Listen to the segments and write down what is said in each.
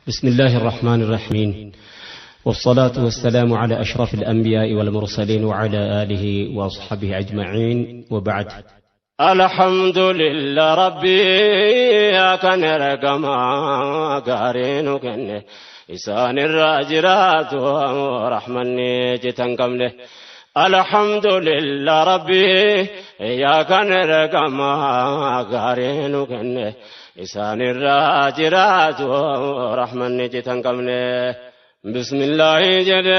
بسم الله الرحمن الرحيم، والصلاة والسلام على أشرف الأنبياء والمرسلين وعلى آله وأصحابه أجمعين، وبعد. الحمد لله ربي كان رقما قارين كن إسان الراجرات ورحمني جتن قمله. الحمد لله ربي يا كان رقما قارين كن إسان الراجرات ورحمني جتن قمله. بسم الله جل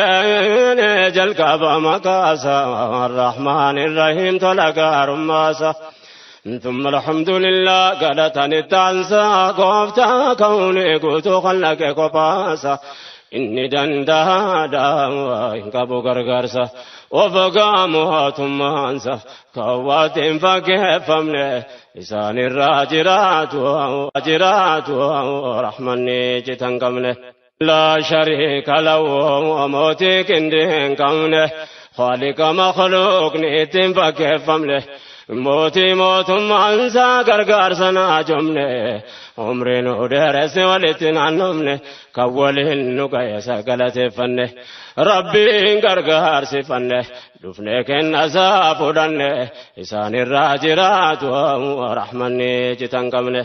جل كعبة مكاسا الرحمن الرحيم تلقى رماسا. ثم الحمد لله قالتني التعنسا قفتا كوني قلت خلق قفاسا. إني دندا دا إن كابو غرغرسا وفقامها ثم أنسى كوات فكيف أمني إسان الراجرات وأجرات ورحمني جتن قمني. لا شريك له وموتي كندين كونه خالق مخلوق نيتم فكيف أمني. موتي موت أنسى غرغر سنا جمني عمري نودرس ولتن عنمني كولين نقيس غلطفني ربي غرغر سفني دفني كن أسافدني إسان الراجرات ورحمني جتن قمني.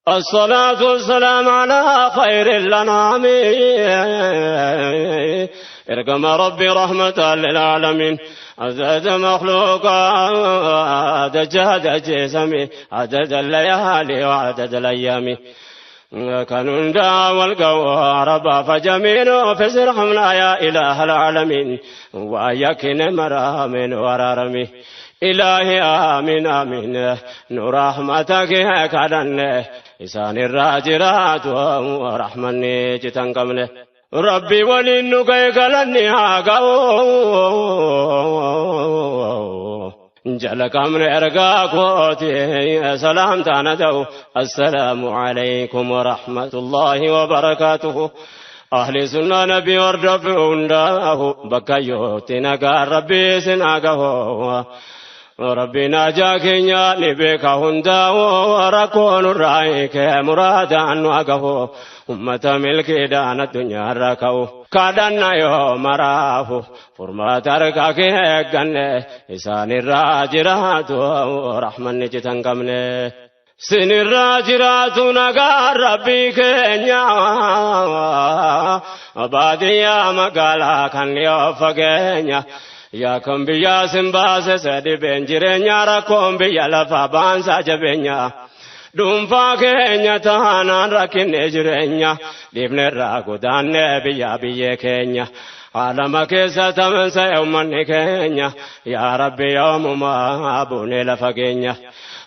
الصلاة والسلام على خير الأنعام ارقم ربي رحمة للعالمين. عدد مخلوقات جهد جسمي عدد الليالي وعدد الأيام كانوا والقوى ربا فجميل في سرحمنا يا إله العالمين ويكن مرامن ورارمي إلهي آمين آمين نور رحمتك كدن إسان الراجرات ورحمني جتن قمنه. ربي ولنك كلني هاقو جلك أمر إرقاكوتي سلام تاندو. السلام عليكم ورحمة الله وبركاته. أهل سنة نبي وردفون داه بكيوتنا قال ربي سناقه ربنا جاكينيا نبيك هندا وركون الرأيك مرادا نواقه أمة ملك دان الدنيا ركو كادنا يوم راه فرما تركك هجن إسان الراجرات ورحمن جتن قمنه. سن الراجرات نقار ربي كينيا باديا مقالا كان يوفقينيا يا كم بيا سنباس سدي بنجرين راكم بيا لفا بانسا جبنيا دونفا كينيا تانا راكن جرينيا ديبن راكو دان بيا بيا كينيا عالم كيسا تمنسا يومن كينيا يا ربي يوم ما أبوني لفا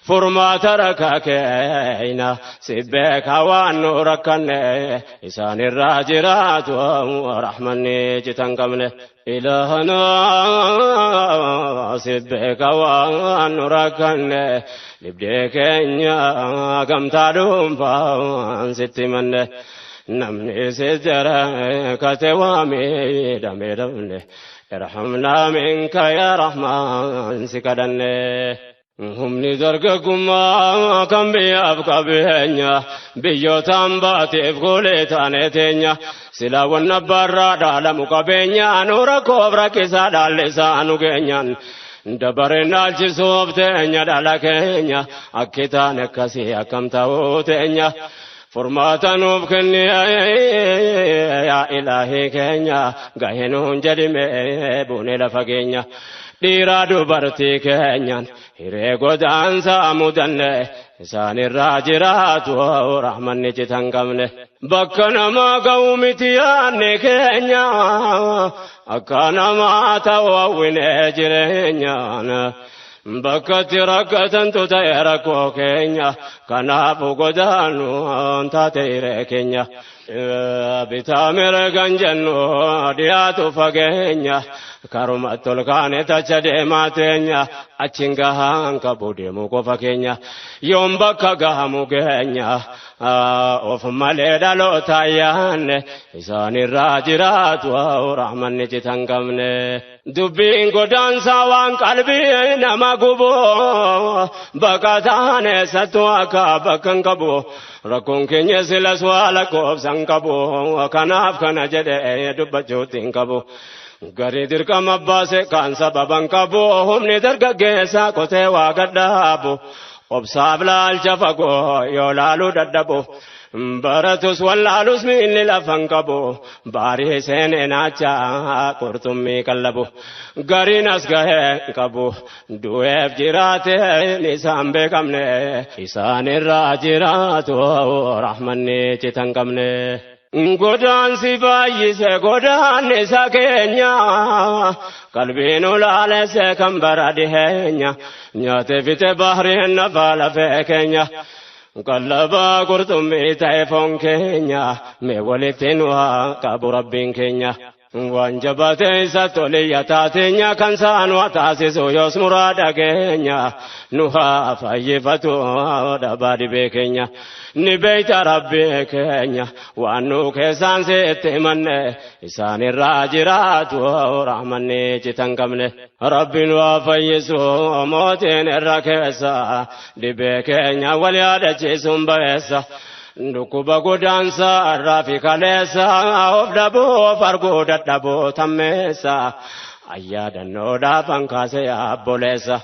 فرما تركا كينا سبك وانو ركني إسان الراجرات ورحمني جتن قمني. إلهنا سبك وانو ركني لبديكينيا كم تادوم فان ستمني نمني سجرك توامي دمي دمني ارحمنا منك يا رحمن سكدني. هم نزرقكما كم بيابك بينيا بيوتان باتف قولتان تينيا سلا والنبرا دالمك بينيا نورا كوبرا كيسا دالسانو كينيان دبرنا الجسوب تينيا دالكينيا أكتان كسي أكم تاو تينيا فرماتا نوبكني يا إلهي كينيا غهنون جرمي بوني لفقينيا dhiiraa dubartii keenyaan hiree godaansaa mudanne isaan irraa jiraatu rahmanni citan qabne. Bakka namaa ga'u miti yaadne keenya akka namaa ta'u hawwine jireenyaan. Bakka itti rakkatantu ta'e rakkoo keenya kanaafu godaannu taate hiree keenya. Bitaa mirgan jennu dhiyaatu fageenya karuma tolkaane tacha deemaa teenya achiin gahaan qabu deemu qofa keenya yoom bakka gahamu geenya of malee dhaloota yaanne isaan irraa jiraatu rahmanni citan qabne. Dubbiin godaansaa waan qalbii nama gubu bakka taane sattu akka bakka hin qabu rakkoon keenya silas waa lakkoofsan quban qabu kanaaf kana jedhee dubbachuutti hin qabu. Garii dirqama baase kaan sababan qabu humni dargaggeessa qotee waa gadhaabu obsaaf laalcha fagoo yoo laaluu dadhabu. Baratus wallaalus miilli lafan qabu baarii seenee naacha qurxummii qallabu gariin as gahee qabu du'eef jiraate isaan beekamne isaan irraa jiraatu rahmanni citan qabne. Godaansi baay'ise godaannisa keenya qalbiin ulaalesse kan bara dhiheenya nyaate fite bahriin nafa lafee keenya. Qallabaa qurxummii ta'e foon keenya mee walitti nu haa qabu rabbiin keenya. Waan jabaate isa toliyya taateenya kan saan waa taasisu yoos muraada keenya nu haa fayyifatu dhabaa dhibee keenya. Ni beeyta rabbii keenya waan nu keessaan sitti himanne isaan irraa jiraatu rahmanni citan qabne. Rabbiin waa fayyisu mootiin irra keessa dhibee keenya wal yaadachiisuun ba'eessa. Dhukkuba godaansa irraa fi kaleessa of dhabuu of arguu dadhabuu tammeessa. Ayyaadannoo kaase abboleessa.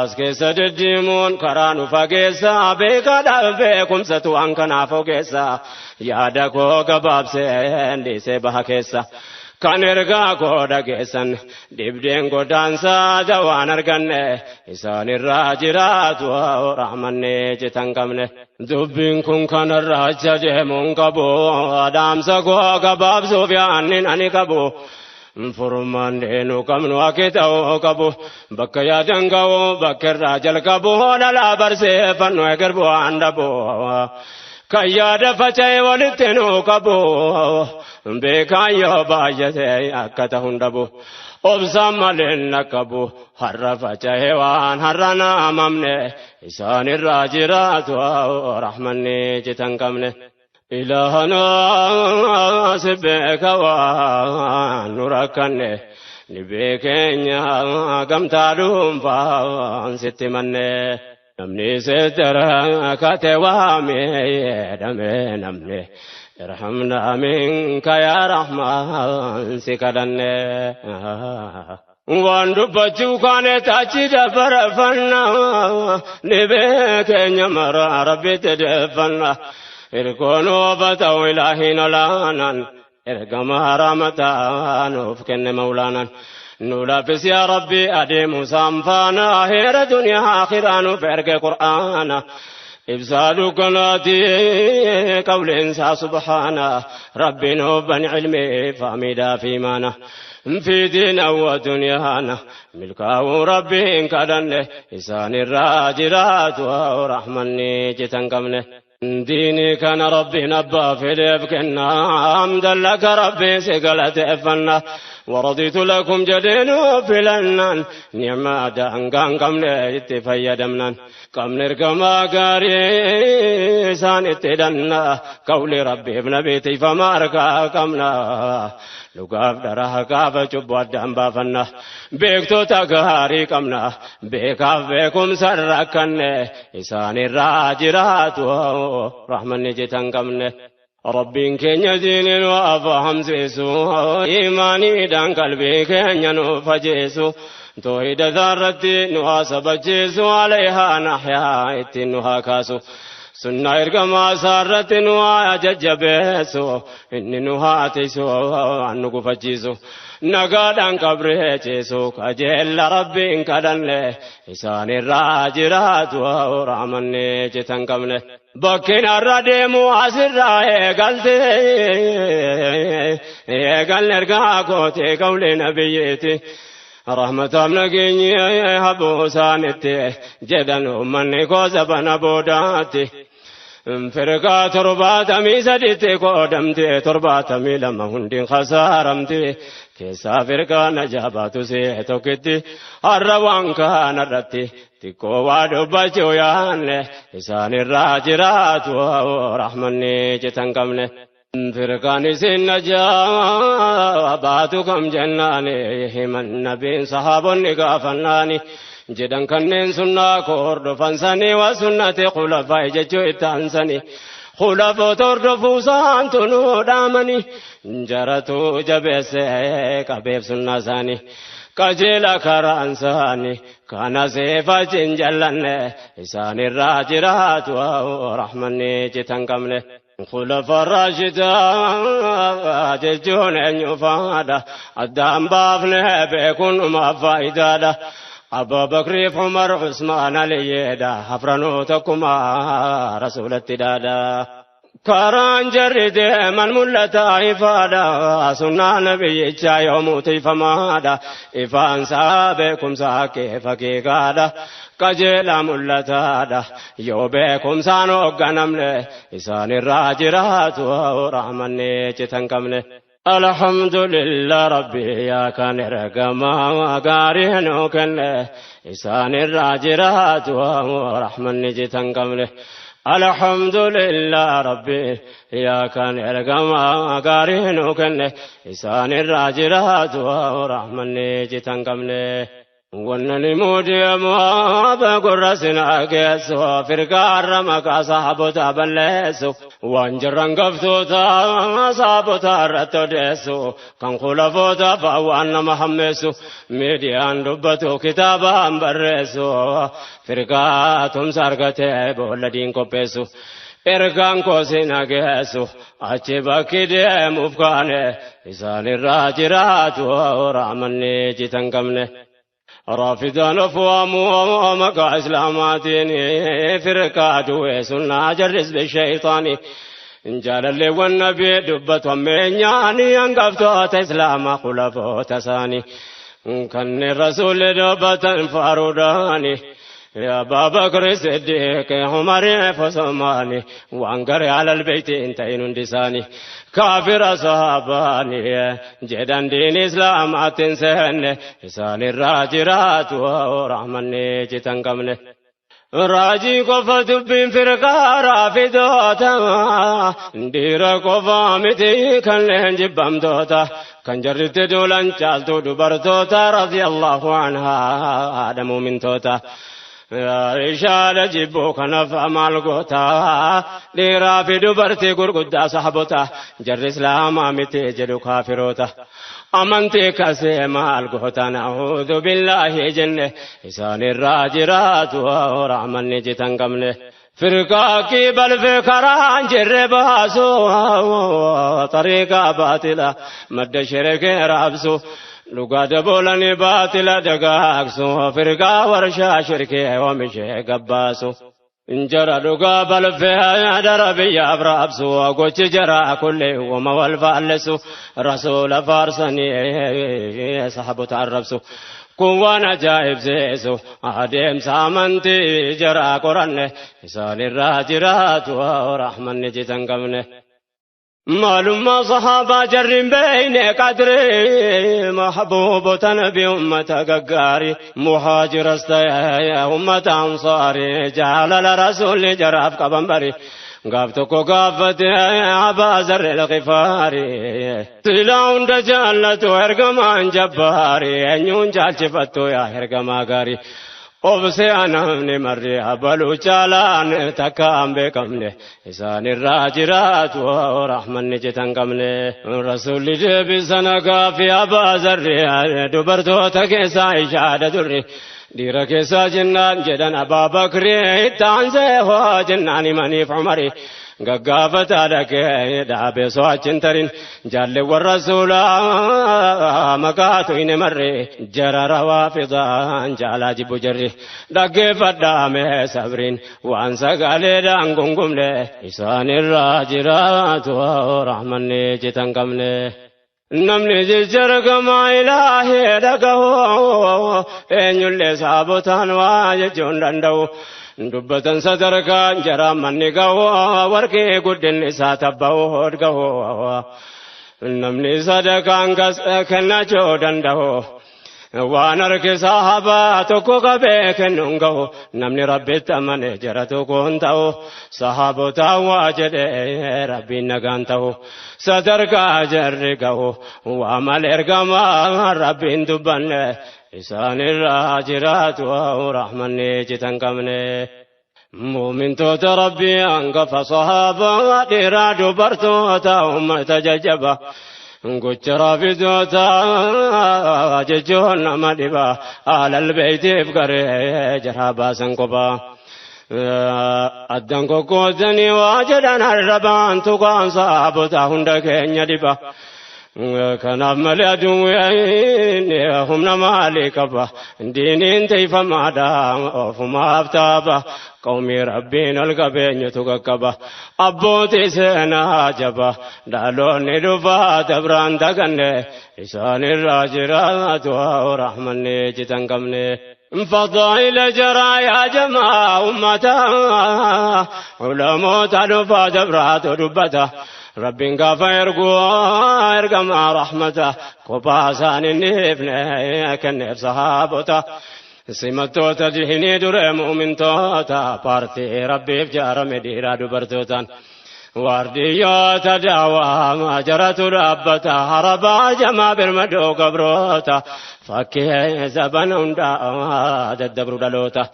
As keessa deddeemuun karaa nu fageessa beekaadhaaf beekumsatu waan kanaaf ogeessa. Yaada koo gabaabsee dhiisee baha keessa. Kan ergaa koo dhageessan dhibdeen godaansaa jawaan arganne isaan irraa jiraatu rahmanni citan qabne. Dubbiin kun kanarraa acha deemuun qabu dhaamsa koo gabaabsuuf yaannin ani qabu. Furmaan deenu qabnu akka ta'uu qabu bakka yaadan ga'u bakka irraa jalqabu dhalaa barseeffannoo eger bu'aan dhabu. Kan yaada faca'e walitti nu qabu beekaan yoo baay'ate akka ta'u dhabu. Obsaan malee qabu har'a faca'e waan har'a naamamne isaan irraa jiraatu rahmanni citan qabne. Ilaahana si beeka waan nu rakkanne ni beekeenya gamtaa dhuunfaan sitti manne. Namni seetara kate waamee jedhame namni irhamna minka yaa rahmaan si kadhanne. Waan dubbachuu kaane tachi dabarfanna ni beekeenya mara rabbitti deeffanna. Irkoon obata'u ilaahiin olaanaan ergama rahmataa nuuf kenne mawlaanaan. Nu laffis yaa rabbi adeemu saanfaana heera duniyaa akhiraa nuuf erge qur'aana. Ibsaa dukkanaati qawleensaa subhaana rabbiin hubban ilmii faamidaa fi maana. في دينا ودنيانا ملكاه ربي كدنه إسان الراجرات ورحمني جتن قمنه ديني كان ربي نبا في لبكنا حمدا لك ربي سقلت افنا ورضيت لكم جدين في لنن نعم دانقان قمنا اتفيدمنا قمنا رقما قاري سان اتدنا قولي ربي ابن بيتي فما رقا قمنا Lugaaf dharaa gaafa cubbuu addaan baafanna beektota gaarii qabna beekaaf beekumsa rakkanne isaan irraa jiraatu rahmanni jetan qabne. Rabbiin keenya diiniin waa fahamsiisu imaaniidhaan qalbii keenya nu fajeessu toohida isaarratti nu haa sabachiisu alayhaa naxyaa ittiin nu haa kaasu. Sunna ergamaa isaarratti nu haa jajjabeessu inni nu haa tiisu waan nu gufachiisu nagaadhaan qabree ceesu kajeella rabbiin kadhanne isaan irraa jiraatu rahmanni citan qabne. Bakkin har'a deemu asirraa eegalte eegalne ergaa kootee qawlee nabiyyeeti. Rahmataaf nageenyi haboo isaanitti jedhan uummanni koo sabana boodaatti. Firqaa 73tti qoodamte 72 hundiin khasaaramte keessaa firqaa najaa baatu see tokkitti har'a waan kanarratti xiqqoo waa dubbachuu yaanne isaan irraa jiraatu rahmanni citan qabne. Firqaan isin najaa baatu kam jennaani himan nabiin sahaabonni gaafannaani. Jedhan kanneen sunnaa koo hordofan sanii waa sunnati khulafaa jechuu itti aansanii. Khulafoota hordofuu isaantu nu dhaamani jaratu jabeesse qabeef sunnaa isaanii. Qajeela karaan isaanii kana seefachi hin jallanne isaanirraa jiraatu rahmanni citan qabne. Khulafa raashidaa jechuun eenyu faadha addaan baafne beekuun dhumaaf faayidaadha. Abaa Bakriif Umar Usmaan Aliyyeedha afranuu tokkuma rasuulatti dhaadha. Karaan jarri deeman mul'ata ifaadha sunnaa nabiyyichaa yoomuu tiifamaadha ifaansaa beekumsa keef haqiiqaadha qajeelaa mul'ataadha yoo beekumsaan hoogganamne isaanirraa jiraatu rahmanni citan qabne. Alhamdulillah Rabbi yaa kan ergamaa gaarii nuu kenne isaanirraa jiraatu rahmanni citan qabne. Alhamdulillah Rabbi yaa kan ergamaa gaarii nuu kenne isaanirraa jiraatu rahmanni citan qabne. Wannan muudiyaamu gurra sinaa geessu firgaarra maqaa sahaabota balleessu waan jirran gaftoota sahaabota irratti odeessu kan khulafoota fa'a waan nama hammeessu miidiyaan dubbatu kitaabaan barreessu firgaa tumsa argatee boolla diin qopheessu. Ergaan koo sina geessu achi bakki deemuuf kaane isaanirraa jiraatu rahmanni citan qabne. Raafidaan of waamuu maqaa islaamaatiin firqaa du'e sunnaa jarris bishayxaani. Jaalalleewwan nabii dubbatu ammeenyaani hangaftoota islaamaa khulafoota isaanii. Kanneen rasuulli dubbatan faaruudhaani. Abaa Bakri Siddiq Umar Usmaani waan garee alal beeyti hin ta'in hundi isaanii. Kaafira sahabaani jedhan diin islaamaatti hin seenne isaanirraa jiraatu rahmanni citan qabne. Raajii qofa dubbiin firqaa raafidoota dhiira qofa miti kanneen jibbamtoota kan jarritti duulan caaltuu dubartoota radiyallahu anhaa haadha muumintoota. Ishaadha jibbuu kanaaf maal goota dhiiraa fi dubartii gurguddaa sahaabota jarri islaamaa miti jedhu kaafiroota. Amantii kasee maal goota na'uudhu billaahi jenne isaanirraa jiraatu rahmanni citan qabne. Firqaa balfee karaan jirre baasu xariiqaa baatila madda shirkee raabsu. Dhugaa daboolanii baatila dagaagsu firqaa warshaa shirkee oomishee gabbaasu. Jara dhugaa balfee dara biyyaaf raabsu gochi jara kullee uuma wal faallesu rasuula faarsanii sahaabota arrabsu. Kun waan ajaa'ibsiisu adeemsa amantii jara qoranne isaanirraa jiraatu rahmanni citan qabne. Maalummaa sahaabaa jarri hin beekne qadrii mahbuubota nabi ummata gaggaarii muhaajiras ta'e ummata ansaarii jaalala rasuulli jaraaf qaban bari gaaf tokko gaafate Abaa Zarri Alghifaarii silaa hunda jaallatu ergamaan jabbaarii eenyuun jaalchifattu yaa ergamaa gaarii. Obse anamni marri abaluu caalaan takka hin beekamne isaanirraa jiraatu rahmanni citan qabne. Rasuulli deebisan gaaffii Abaa Zarri dubartoota keessaa ishaadha durri dhiira keessaa jennaan jedhan Abaa Bakri itti aansee hoo jennaan himaniif Umari. Gaggaafataa dhaqee dhaabee so'achi hin tarin jaalleewwan rasuulaa maqaatu hin marre jara rawaafidaan jaalaa jibbu jarri dhaggeeffadhaame sabriin waan sagaleedhaan gungumne isaanirraa jiraatu rahmanni citan qabne. Namni jijjargamaa ilaahee dhagahu eenyullee saabotaan waa jechuun danda'u. Dubbatan sadarkaan jara manni gahu warqee guddinni isaa tabba'u hodgahu. Namni sadarkaan kennachuu danda'u. Waan harki sahabaa tokko qabee kennuun gahu namni rabbitti amane jara tokko hin ta'u sahabotaan waa jedhee rabbiin nagaan ta'u sadarkaa jarri gahu waa malee ergamaa rabbiin dubbanne isaanirraa jiraatu rahmanni citan qabne. Muumintoota Rabbii hangafa sahaabaa dhiiraa dubartoota ummata jajjaba. Gocha raafidoota jechuun nama dhiba alal beeytiif garee jaraa baasan kophaa. Addan kokkootanii waa jedhan arrabaan tuqaan sahaabota hunda keenya dhiba. Kanaaf malee aduun humna maalii qaba? Diiniin tiifamaadha ofumaaf taaba. Qawmii Rabbiin ol qabeenyatu qaqqaba. Abbootii seenaa jaba dhaloonni dhufaa dabraan daganne isaanirraa jiraatu rahmanni jitan qabne. فضائل جرى يا جماعة أمتا علماء دفا دبرات دبتا رب قاف يرقو يرقم رحمته قباسان النفن كنف صحابته سمتوتا جهني در مؤمن توتا بارتي ربي بجار مديرا دبرتوتا وارديوتا دعوة ما جرت ربتا هربا جما برمدو قبروتا فكي زبن هندا ددبرو دلوتا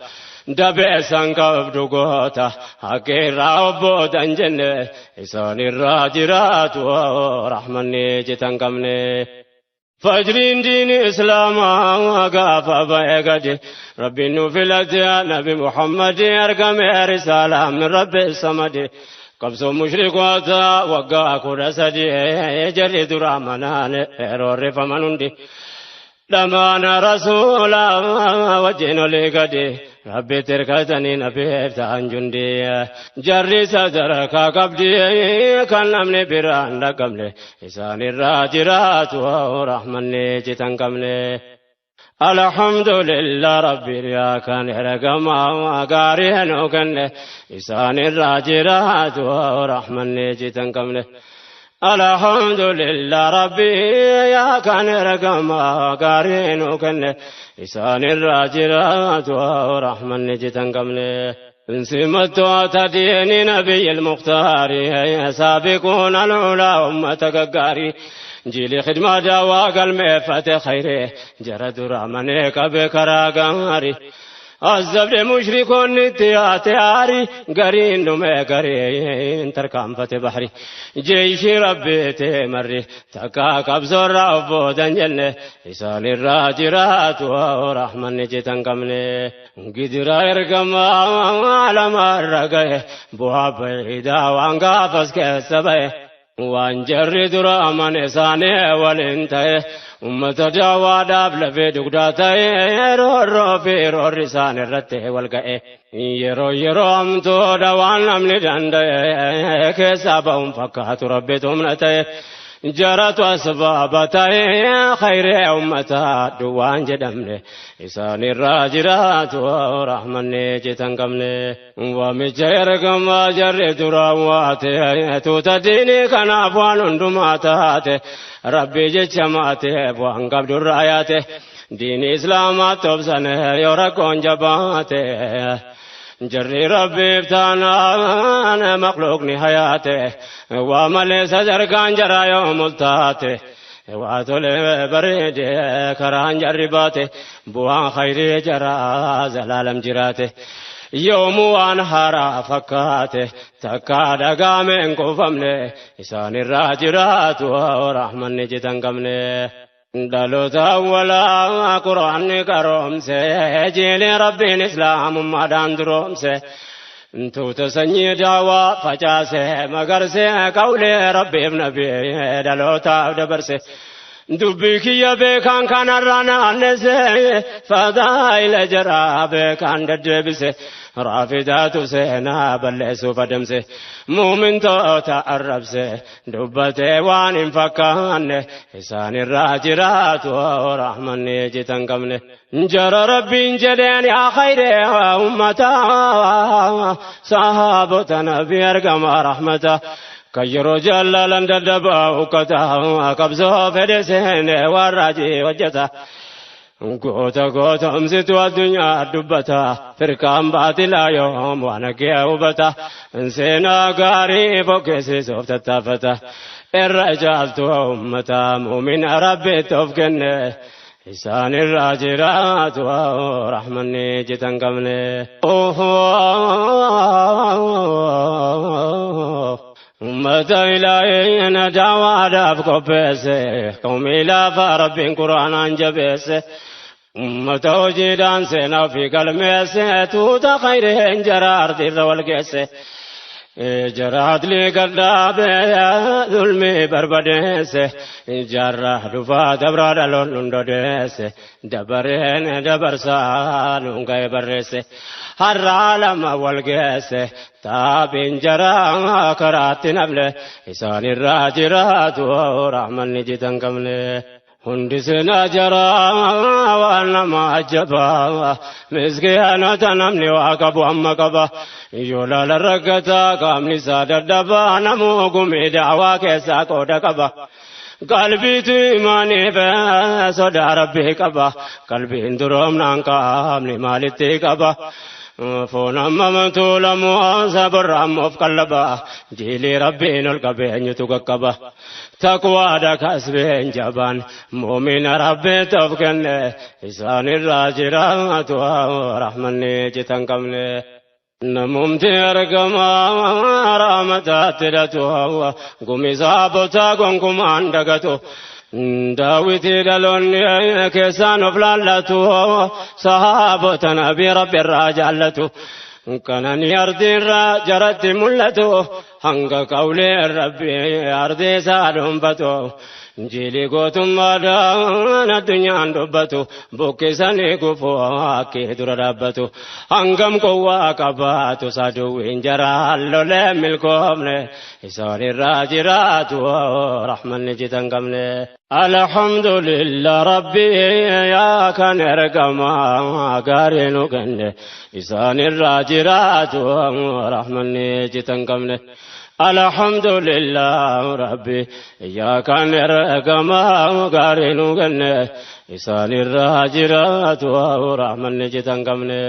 dabeessan qabdu goota haqqeerraa obbootan jenne isaanirraa jiraatu rahmanni jitan qabne. Fajriin diini islaamaa gaafa ba'e gadi rabbiin nu filate nabi Muhammad argame risaalaa min rabbi samadi. Qabsoo mushrikoota waggaa 13 jarri dura manaan roorrifaman hundi. Dhamaana rasuula wajjin olii gadi rabbi tirkatanii nabiif ta'an jundi. Jarri sadarkaa qabdi kan namni biraan dhaqabne isaanirraa jiraatu rahmanni jitan qabne. Alhamdulillah rabbi yaa kan ergamaa gaarii nu kenne isaanirraa jiraatu rahmanni jitan qabne. Alhamdulillah rabbi yaa kan ergamaa gaarii nu kenne isaanirraa jiraatu rahmanni jitan qabne. Simattoota diinii nabiyyi mukhtaari saabiquun alulaa ummata gaggaarii. جيلي خدمة دوا قلمي فتح خيري جرى درامني قبي كرا قماري الزبر مشركون نتياتي قرين نمي قرين تركام فتح بحري جيش ربي تمري تكا قبزر ربو جنة إسان الراجرات ورحمن نجتن قمني قدر ارقم على مرقه بوها بعيدا وانقافز كسبه waan jarri dura amane isaanii waliin ta'e ummata daawaadhaaf lafee dugdaa ta'e roorroo fi roorri isaan irratti wal ga'e yeroo yeroo hamtuudha waan namni danda'e keessaa ba'uun fakkaatu rabbitu humna ta'e jaratu asbaaba ta'e khayree ummataa duwwaan jedhamne isaanirraa jiraatu rahmanni jitan qabne. Waamicha ergamaa jarri duraan waate tuuta diinii kanaaf waan hundumaa taate rabbi jecha maateef waan qabdurraa yaate diinii islaamaa tobsane yoo rakkoon jabaate. Jarri rabbiif taanaan makhluuqni hayaate waa malee sadarkaan jaraa yoo multaate waa tolee bareede karaan jarri baate bu'aan khayrii jaraa zalaalam jiraate. Yoomuu waan haaraa fakkaate takkaa dhagaame hin kuufamne isaanirraa jiraatu rahmanni jitan qabne. Dhaloota awwalaa quraanni qaroomse jiilee rabbiin islaamummaadhaan duroomse tuuta sanyii daawaa facaase magarse qawlee rabbiif nabii dhalootaaf dabarse. Dubbii kiyya beekaan kanarraa naannese fadaa'ila jaraa beekaan deddeebise raafidaatu seenaa balleessuuf adamse muumintoota arrabse dubbatee waan hin fakkaanne isaanirraa jiraatu rahmanni jitan qabne. Jara rabbiin jedheen yaa khayree ummataa sahaabota nabii argama rahmata. Kayyeroo jaalalan dadhabaa ukkata qabsoo fedhe seenee warraajii hojjeta. Goota goota homsitu addunyaa dubbata firqaan baatilaa yoom waan haggee hubata seenaa gaarii fokkeessisuuf tattaafata irra caaltu ummata muumina rabbitti of kenne Isaan irraa jiraatu rahmanni jitan qabne. Ummata ilaaheen daawaadhaaf qopheesse, qawmii lafa rabbiin quraanaan jabeesse. Ummata hojiidhaan seenaa fi galmeesse, tuuta khayreen jara ardiirra wal geesse. Jara adlii gadhaabee zulmii barbadeesse, jaarra dhufaa dabraa dhaloon hundodeesse, dabareen dabarsaa nuun ga'e barreesse. Har'a lama wal geesse, taabiin jara karaatti nafne, isaan irraa jiraatu rahmanni jitan qabne. Hundi seenaa jaraa waan nama ajjabaa, miskiinota namni waa qabu amma qaba. Yoo laala rakkataa qaamni isaa dadhabaa, namuu gumii daawaa keessaa qooda qaba. Qalbiitu imaaniif sodaa rabbii qaba. Qalbiin duroomnaan qaamni maalitti qaba? Foon amma tuulamu sabarra amma of qallaba. Jiilii rabbiin ol qabeenyutu qaqqaba. Taqwaadha kasbeen jabaan muumina rabbiitti of kenne, isaan irraa jiraatu rahmanni citan qabne. Namumti argamaa rahmataatti hidhatu, gumi saabotaa gonkumaan dagatu. Daawwitii dhaloonni keessaan of laallatu, sahaabota nabii rabbi irraa jaallatu. Kanani ardiirraa jaratti mul'atu, hanga qawlee rabbi ardii isaa dhuunfatu. Jilii gootummaadhaan addunyaan dubbatu, buqqisanii gufuu akka dura dhaabbatu. Hangam qowwaa qabaatu saduwwiin jaraan lolee milkoomne, isaan irraa jiraatu rahmanni jitan qabne. Alhamdulillah rabbi yaa kan ergamaa gaarii nu kenne, isaan irraa jiraatu rahmanni jitan qabne. Alhamdulillah rabbi yaa kan ergamaa gaarii nu kenne, isaan irraa jiraatu rahmanni jitan qabne.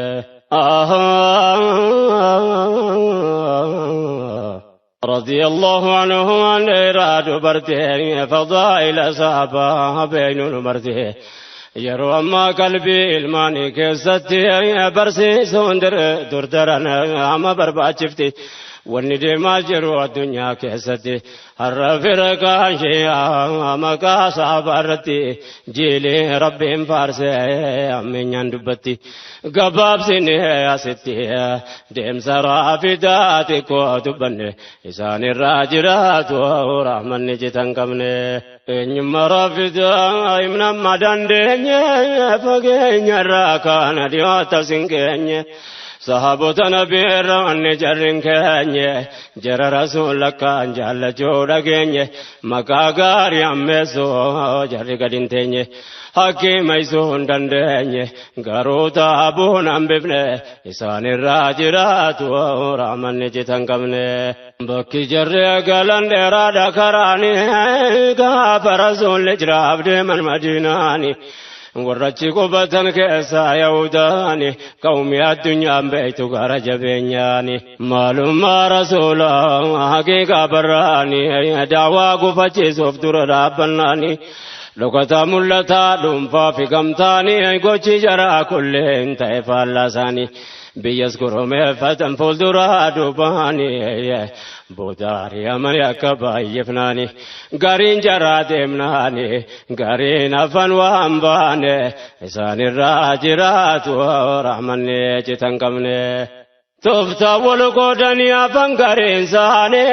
رضي الله عنه عن إراد برته فضائل صحابة بين مرته. Yeroo ammaa qalbii ilmaanii keessatti barsiisuun durdaran amma barbaachifti. Wanni deemaa jiru addunyaa keessatti har'a firqaan shi'aa maqaa sahabaa irratti jiilee rabbiin faarsee ammeenyaan dubbatti. Gabaabsine asitti deemsa raafidaa xiqqoo dubbanne, isaan irraa jiraatu rahmanni citan qabne. Eenyummaa raafidaa himna amma dandeenye, fageenya irraa kaana dhiyoota sin geenye. Sahaabota nabii irra wanni jarrin keenye, jara rasuula kaan jaallachuu dhageenye, maqaa gaarii ammeessuu jarri gad hin teenye. Hakkiima isuu hin dandeenye, garuu taabuun hambifne, isaan irraa jiraatu rahmanni citan qabne. Bakki jarri galan dheeraadha karaani, gaafa rasuulli jiraaf deeman madiinaani. Warrachi qubatan keessaa Yahudaani, qawmii addunyaan beektu gara jabeenyaani. Maalummaa rasuulaa haqiiqaa barraani, daawaa gufachiisuuf dura dhaabbannaani. Dhokataa mul'ataa dhuunfaa fi gamtaani, gochi jaraa kulleen ta'e faallaa isaanii. Biyyas goromeeffatan fuulduraa duubaani, booda ari'amanii akka baay'ifnaani. Gariin jaraa deemnaani, gariin hafan waan baane, isaan irraa jiraatu rahmanni citan qabne. Tooftaa wal qoodanii hafan gariin isaanii,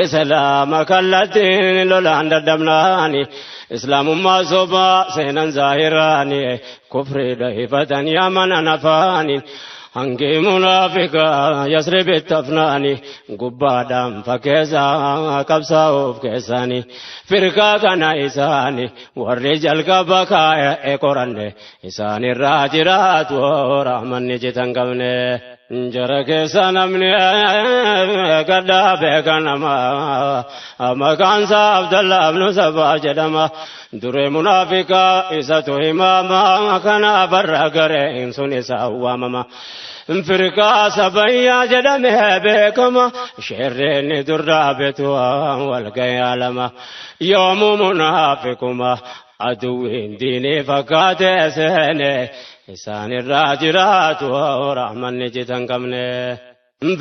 islaama kallattiin lolaan dadhabnaani. Islaamummaa sobaa seenan zaahiraani, kufrii dhahifatanii amanan afaaniin. Hangi munaafiqaa yasribitti hafnaani, gubbaadhaan fakkeessaa qabsaa'uuf keessaani. Firqaa kana isaani warri jalqaba kaa'e qoranne, isaan irraa jiraatu rahmanni citan qabne. Jara keessa namni gaddaa beekan nama maqaan isaa Abdallah ibnu Sabaa jedhama. Duree munaafiqaa isatu himama, kanaaf har'a gareen sun isa waamama. Firqaa sabayyaa jedhamee beekama, sheerreen dur dhaabetu wal ga'ee alama. Yoomuu munaafiquma Aduwwiin diinii fakkaatee seene isaanirraa jiraatu rahmanni citan qabne.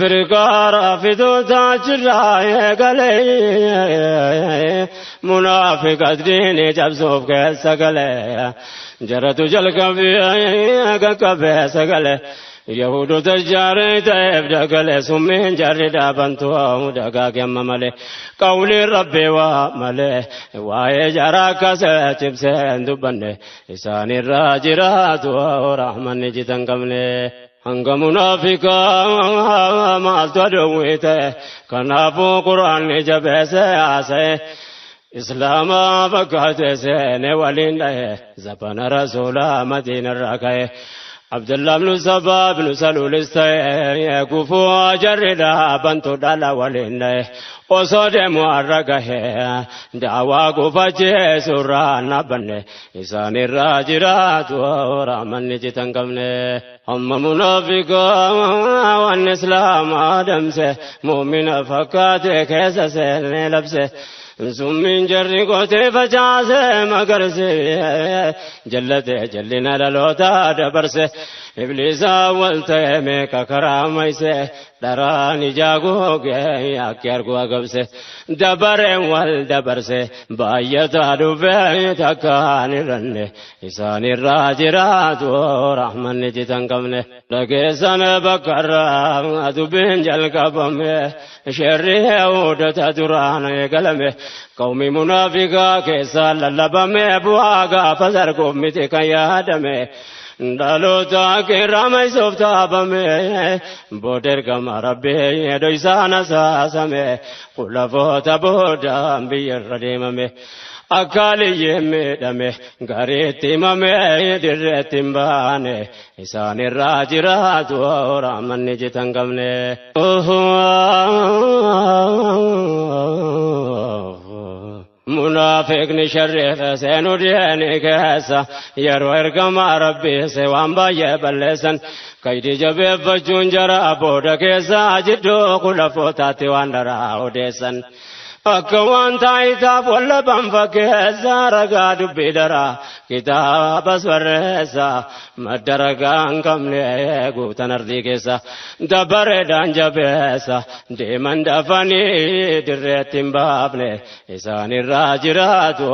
Firqaara fidoota achirraa eegalee munaafiqas diinii cabsuuf keessa galee jaratu jalqabee qaqqabee sagalee. Yahudoota jaaree ta'eef dagalee summiin jarri dhaabantu dagaage amma malee qawliin rabbii waa malee waa'ee jaraa akkasee cimsee hin dubbanne isaanirraa jiraatu rahmanni citan qabne. Hanga munaafiqaa maaltu aduwwii ta'e kanaafuu quraanni jabeessee haasa'e. Islaama fakkaatee seene waliin dha'e zabana rasuulaa madiinarraa ka'e. Abdullah ibn Saba ibn Saluulis ta'e gufuu jarri dhaabantu dhala waliin dha'e osoo deemu har'a gahe daawaa gufachiisurraa dhaabbanne isaanirraa jiraatu rahmanni citan qabne. Amma munaafiqaa waan islaamaa damse mu'mina fakkaate keessa seenee labse. Summiin jarri gootee facaase magarse jallate jallina dhaloota dabarse ibliisa wal ta'e meeqa karaa mayse dharaan ijaa googee akki argu agabse dabareen wal dabarse baay'ataa dhufee takkaan irranne isaanirraa jiraatu rahmanni citan qabne dhageessan bakkarraa dubbiin jalqabame sherri yahudoota duraan eegalame qawmi munaafiqaa keessaa lallabame bu'aa gaafa sarguuf miti kan yaadame. Dhaloota kirama isuuf taabame booda ergama rabbii edoo isaan asaasame khulafoota boodaan biyyarra deemame. Akka aliyyeen miidhame gariitti himame dirreetti hin baane isaanirraa jiraatu rahmanni citan qabne. Munaafiqni sharriif seenuu diinii keessa yeroo ergama rabbii se waan baay'ee balleessan kaydii jabeeffachuun jara booda keessa jidduu khulafootaatti waan daraa odeessan. Akka waan taayitaaf wallaban fakkeessa ragaa dubbii daraa kitaabas barreessa madda ragaa hin qabne guutan ardii keessa dabareedhaan jabeessa deeman dafanii dirreetti hin baafne isaanirraa jiraatu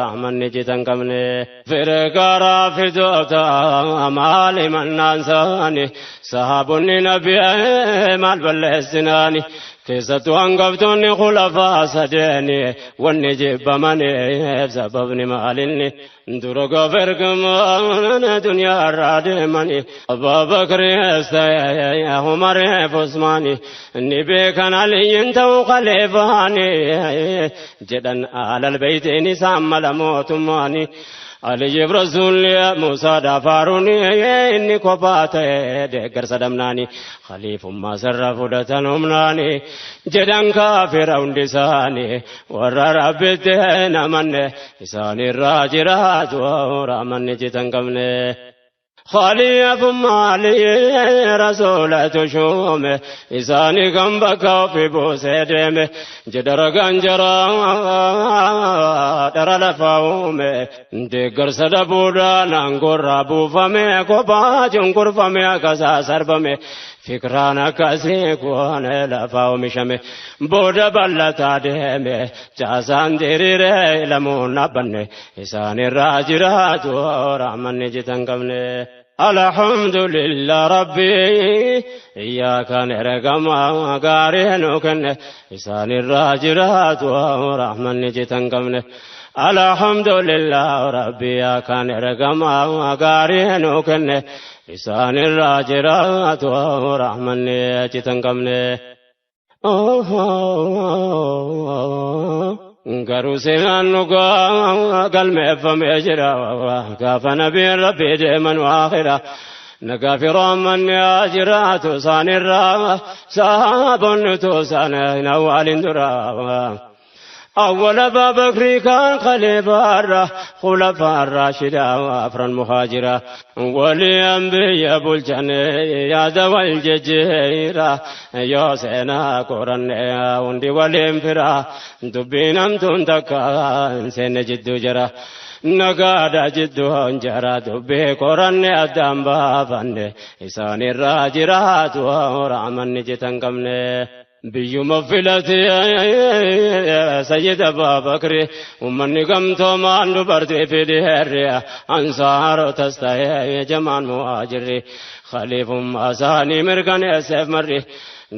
rahmanni citan qabne. Firqaaraa fidoota maali mannaan saani sahaabonni nabii maal balleessinaani. Keessattuu hangaftoonni khulafaa sadeeni wanni jibbamaniif sababni maalinni dura gaafa ergamaan duniyaarraa deemani Abbaa Bakriis ta'e Umariif Usmaani ni beekan Aliyyiin ta'uu khaliifaani jedhan alal beeytiin isaan mala mootummaani. Aliyyiif rasuulli Muusaa Daafaruun inni kophaa ta'e deeggarsa dhabnaani khaliifummaa sarara fudhatan humnaani jedhan kaafira hundi isaanii warra rabbitti hin amanne isaanirraa jiraatu rahmanni citan qabne. Khaliifummaa Aliyyi rasuulatu shuume isaanii kan bakka ofii buusee deeme jedha ragaan jaraa dhara lafaa uume deeggarsa dhabuudhaan aangoorraa buufame kophaa cunqurfame akkasaa sarbame fikraan akkasii kun lafaa oomishame booda bal'ataa deeme caasaan diriiree lamuun dhaabbanne isaanirraa jiraatu rahmanni citan qabne. Alhamdulillah rabbi iyyaaka ergama gaarii nu kenne isaanirraa jiraatu rahmanni citan qabne. Alhamdulillah rabbi iyyaaka ergama gaarii nu kenne isaanirraa jiraatu rahmanni citan qabne. Garuu seenaan dhugaa galmeeffamee jira gaafa nabiin rabbii deeman waakhira nagaa fi rahmanni haa jiraatu isaanirraa sahaabonni utuu isaan hin awwaalin dura. أول أبا بكر كان خليفة خلفاء الراشدة أفرا مهاجرة ولأنبياء بلجن يا ذوي الجزيرة يا سينا قرن وندي ولنفرة دبينم تنتكا سين جد جرا. Nagaadha jidduun jara dubbii qoranne addaan baafanne isaanirraa jiraatu raamanni jitan qabne. Biyyuma filatee Sayyid Abbaa Bakri ummanni gamtoomaan dubartii fi dhiirri ansaarotas ta'ee jamaan muhaajirri khaliifummaa isaanii mirkaneesseef marri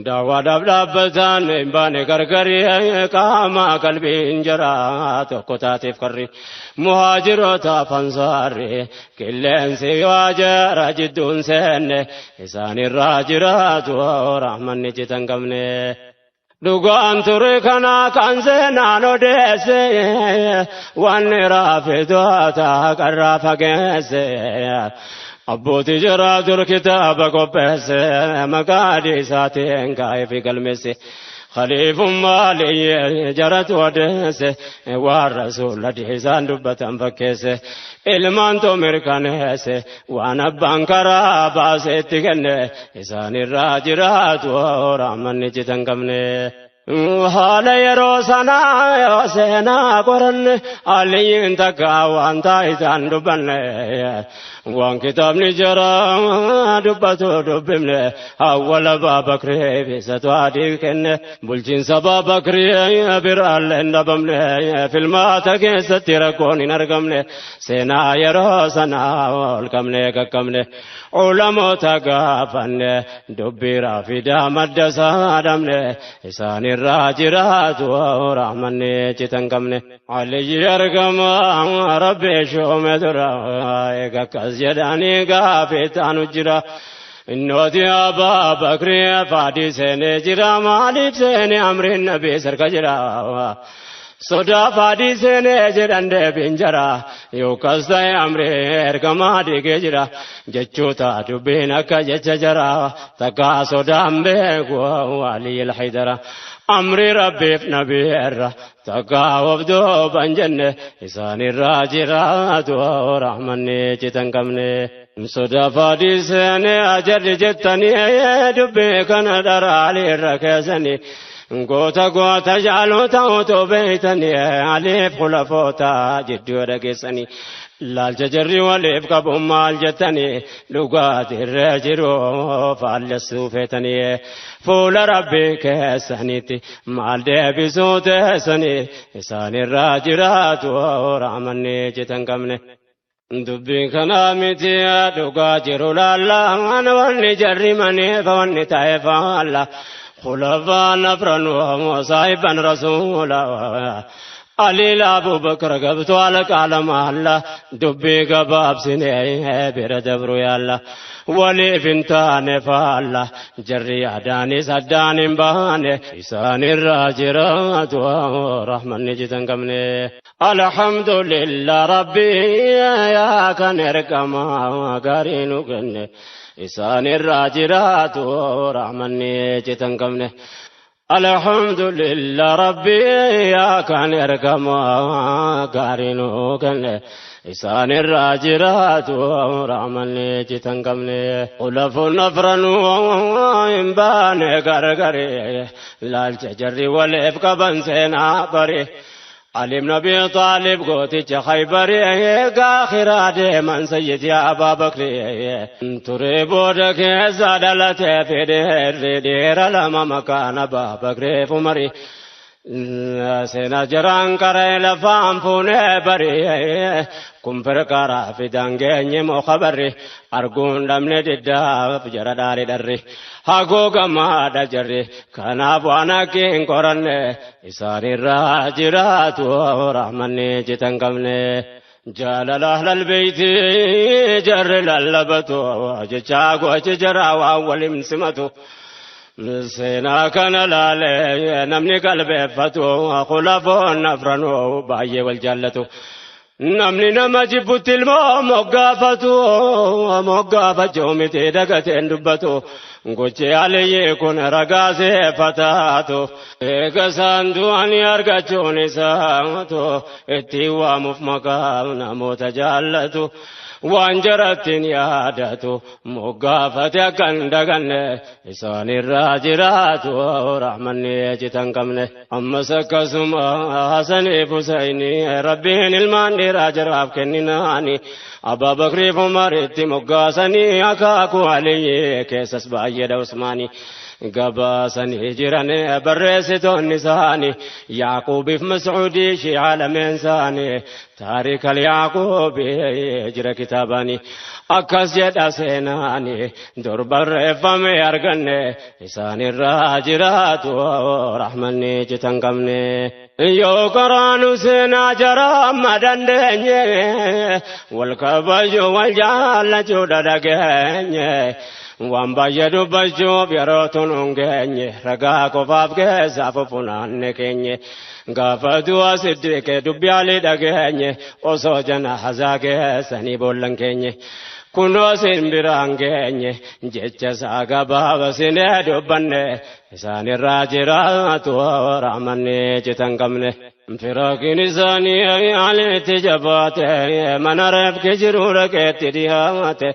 daawwaadhaaf dhaabbataan hin baane gargari qaama qalbiin jara tokko taateef karri muhaajirootaaf ansaarri qilleensi waa jara jidduun seenne isaanirraa jiraatu rahmanni citan qabne. Dhugaan ture kana kan seenaan odeesse wanni raafitoota qarraa fageesse. Abbootii jaraa dur kitaaba qopheesse maqaa isaatiin kaa'ee fi galmeesse. Khaliifummaa liyyee jaratu odeesse waan rasuula isaan dubbatan fakkeesse. Ilmaantu mirkaneesse waan abbaan karaa baase itti kenne isaanirraa jiraatu rahmanni citan qabne. Haala yeroo sanaa yoo seenaa qoranne aliyyiin takka waan taayitaan dubbanne waan kitaabni jara dubbatu dubbifne awwala Baabakrii bisatu adii kenne bulchiinsa Baabakrii biraallee hin dhabamne filmaata keessatti rakkoon hin argamne seenaa yeroo sanaa ol qabne qaqqabne ulamoota gaafanne dubbii raafidaa madda isaa dhabne isaanirraa jiraatu rahmanni citan qabne. Aliyyi argama rabbi shuume dura eega akkas jedhanii gaafii taanu jira. Innooti Abbaa Bakrii faadii seenee jira maaliif seenee amriin nabii sarka jira. Sodaa faadii seenee jedhan deebiin jara yookaas ta'e amrii ergamaa dhiigee jira jechoota dubbiin akka jecha jara takkaa sodaan beeku Aliyyi Haydara. Amri rabbiif nabii irra takkaa of duuban jenne isaanirraa jiraatu rahmanni citan qabne. Sodaa faadii seenee ajarri jettanii dubbii kana dharaalee irra keessanii. Goota goota jaalota otoo beeytanii aliif khulafoota jidduu dhageessanii laalcha jarri waliif qabu maal jettanii dhugaatirra jiru faallessuu feetanii fuula rabbii keessanitti maal deebisuu teessanii isaanirraa jiraatu rahmanni citan qabne. Dubbiin kanaa miti dhugaa jiru laallaan wanni jarri maneef wanni ta'e faalla. خلفاء نفرا وصاحبا رسولا علي أبو بكر قبت على كلام الله دبي قباب سنين بردبرو يا ولي فنتان فالله جري أداني سداني باني إسان الراجرات ورحمن جتن كمني الحمد لله ربي يا كان ركما قارينو كني إسان الراجرات ورحمن جتن كمني الحمد لله ربي يا كان ركما قارينو كني إسان الراجرات ورحمن جتن كمني خلف نفرن وإنبان غرغري لالچ جري ولف كبن سينا بري علي بن أبي طالب قوتي خيبري آخرة من سيدي أبا بكر تريبودك زادلت في دير دير لما مكان أبا بكر فمري سينا جران كري لفام فوني بري كمفر كرا في دنگي مخبري أرجون دمني ددا فجر داري دري هاغو ما دجري كنا بوانا كين قرن إساني راجرات ورحمني جتن قمني جلال أهل البيت جر للبتو جاغو جرا وأول من سمتو سينا كان لالي نمني قلبي فتو خلفون نفرنو باي والجلتو نمني نما جبت المو مقافتو مقافة جومتي دقتين دبتو Gochi Aliyyi kun ragaa seeffataatu eega isaan du'anii argachuun isaatu ittiin waamuuf maqaa namoota jaallatu waan jarattiin yaadatu moggaafate akka hin daganne isaanirraa jiraatu rahmanni citan qabne. Ammas akkasuma Hasaniif Husayni Rabbiin ilmaan dhiiraa jaraaf kenninaani Abbaa Bakriif Umaritti moggaasanii akaakuu Aliyyi keessas baay'eedha Usmaanii. Gabaasanii jiran barreessitoonni isaanii Yaaquubiif Mas'uudii shi'aa lameen isaanii taarikal Yaaquubii jira kitaabanii akkas jedha seenaanii dur barreeffame arganne isaanirraa jiraatu rahmanni citan qabne. Yoo karaanu seenaa jara amma dandeenye wal kabaju wal jaallachuu dhageenye. Waan baay'ee dubbachuuf yeroo tun hin geenye ragaa qofaaf keessaa fufunaanne keenye gaafa du'a Siddiqee dubbi Alii dhageenye osoo jana hazaa keessanii boollan keenye kunoo sin biraan geenye jecha isaa gabaaba sinee dubbanne isaanirraa jiraatu rahmanni citan qabne. Firaakiin isaanii Aliitti jabaate mana reefki jiru dhaqeetti dhiyaate.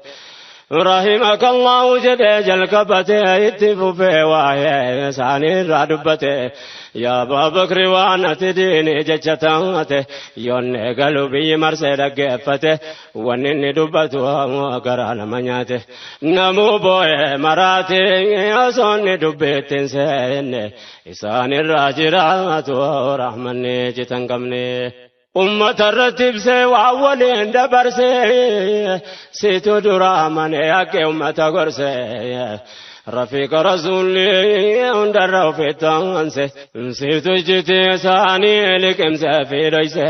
Rahimaka Allahu jedhee jalqabate itti fufee waa'ee isaaniirraa dubbate yaa Abbaa Bakri waan ati diinii jecha taate yoonne galu biyyi marsee dhaggeeffate wanni inni dubbatu garaa nama nyaate namuu boo'ee maraate osoo inni dubbiitti hin seenne isaanirraa jiraatu rahmanni citan qabne. Ummata irratti ibsee waan waliin dabarsee situ dura amanee akka ummata gorsee rafiiqa rasuulli hundarra ofitti aanse situ ijjiti isaanii liqimsee fi dhoyse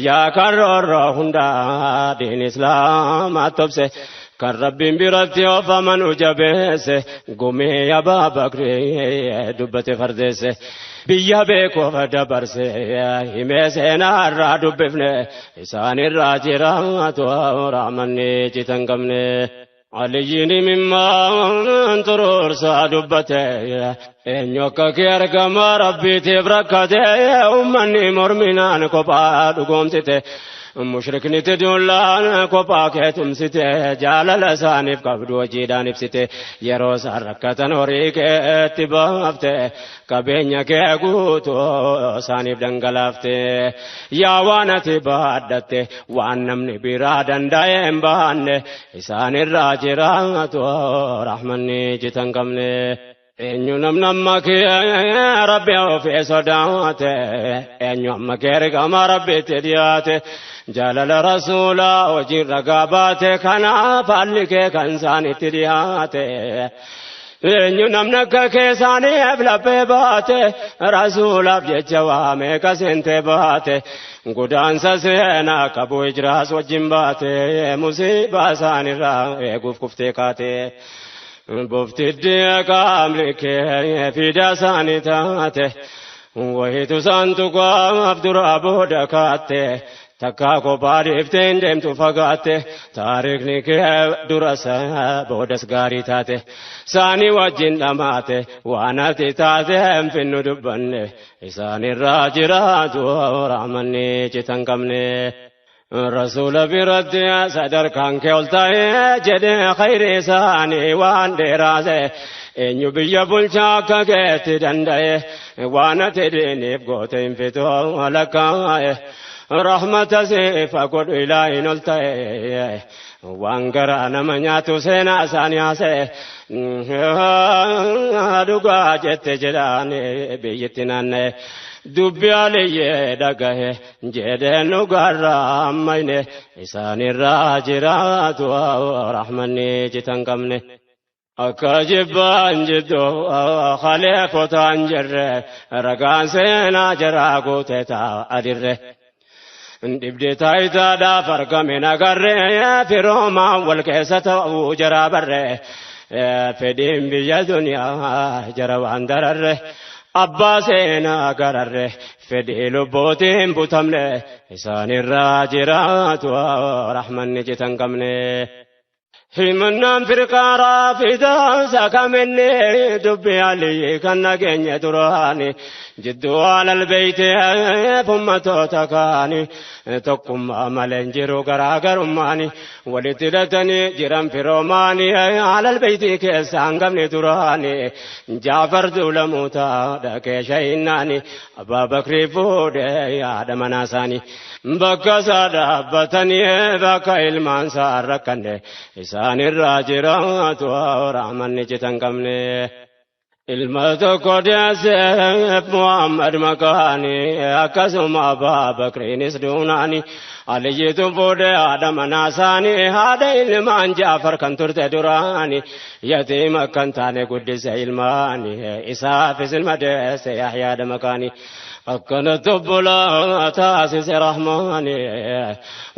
yaa kan roorroo hundaa diin islaamaa tobse kan Rabbiin biratti oofaman jabeesse gumii Abbaa Bakri dubbate fardeesse. Biyya beekuuf dabarse himee seenaa irraa dubbifne isaanirraa jiraatu rahmanni citan qabne. Aliyyiin mimmaan xuruursaa dubbate eenyu akka kee argama Rabbiitiif rakkate ummanni morminaan kophaa dhugoomsite. Mushrikni tidullaan kophaa kee tumsite jaalala isaaniif qabdu hojiidhaan ibsite yeroo isaan rakkatan horii keetti baafte qabeenya kee guutuu isaaniif dhangalaafte yaa waan ati baadhatte waan namni biraa danda'e hin baanne isaanirraa jiraatu rahmanni citan qabne. Eenyu namni amma kee Rabbi ofii sodaate eenyu amma kee ergama Rabbitti dhiyaate jaalala rasuulaa hojii ragaa baate kanaaf haalli kee kan isaanitti dhiyaate. Eenyu namni akka kee isaaniif laphee baate rasuulaaf jecha waamee kaseentee baate godaansa seenaa qabu hijiraas wajjin baate musiibaa isaanirraa eeguuf kuftee kaate. Bofti qaamni kee fida isaanii taate wayitu isaan tuqaaf duraa booda kaatte takkaa kophaa dhiiftee hin deemtu fagaatte taariikni kee duras boodas gaarii taate isaanii wajjin dhamaate waan ati taate hin finnu dubbanne isaanirraa jiraatu rahmanni citan qabne. Rasuula biratti sadarkaan kee ol ta'ee jedhee khayri isaanii waan dheeraase eenyu biyya bulchaa akka keetti danda'e waan ati diiniif goote hin fitu lakkaa'e rahmata siifa godhu ilaahin ol ta'e waan garaa nama nyaatu seenaa isaanii haasa'e dhugaa jette jedhaan biyyatti naanna'e. Dubbi Aliyyee dhagahe jedhee dhugaarraa ammayne isaanirraa jiraatu rahmanni citan qabne. Akka jibbaan jiddu khaleefotaan jirre ragaan seenaa jaraa guutee taa'a dirre. Dhibdee taayitaadhaaf argame nagarre firoomaan wal keessa ta'uu jaraa barre fedhiin biyya duniyaa jara waan dararre. Abbaa seenaa gararre fedhii lubbootiin butamne isaanirraa jiraatu rahmanni citan qabne. Himannaan firqaa raafidaa sakamenne dubbi alii kan nageenya duraani jidduu alal beeytee ummatoota kaani tokkummaa malee hin jiru garaagarummaani walitti hidhatanii jiran firoomaani alal beeytii keessa hangamni duraani Jaafar duulamuuta dhaqee shayinnaani Abbaa Bakrii fuudhee yaada manaa isaanii bakka isaa dhaabbatanii bakka ilmaan isaa rakkanne isaan irraa jiraatu rahmanni citan qabne. Ilma tokko deesseef Muhammad maqaani akkasuma Abbaa Bakriinis duunaani Aliyyiitu fuudhee haadha manaa isaanii haadha ilmaan Jaafar kan turte duraani yatiima kan taane guddise ilmaani isaafis ilma deesse Yahyaadha maqaani. Akkanatti obbolaa taasise Rahmaani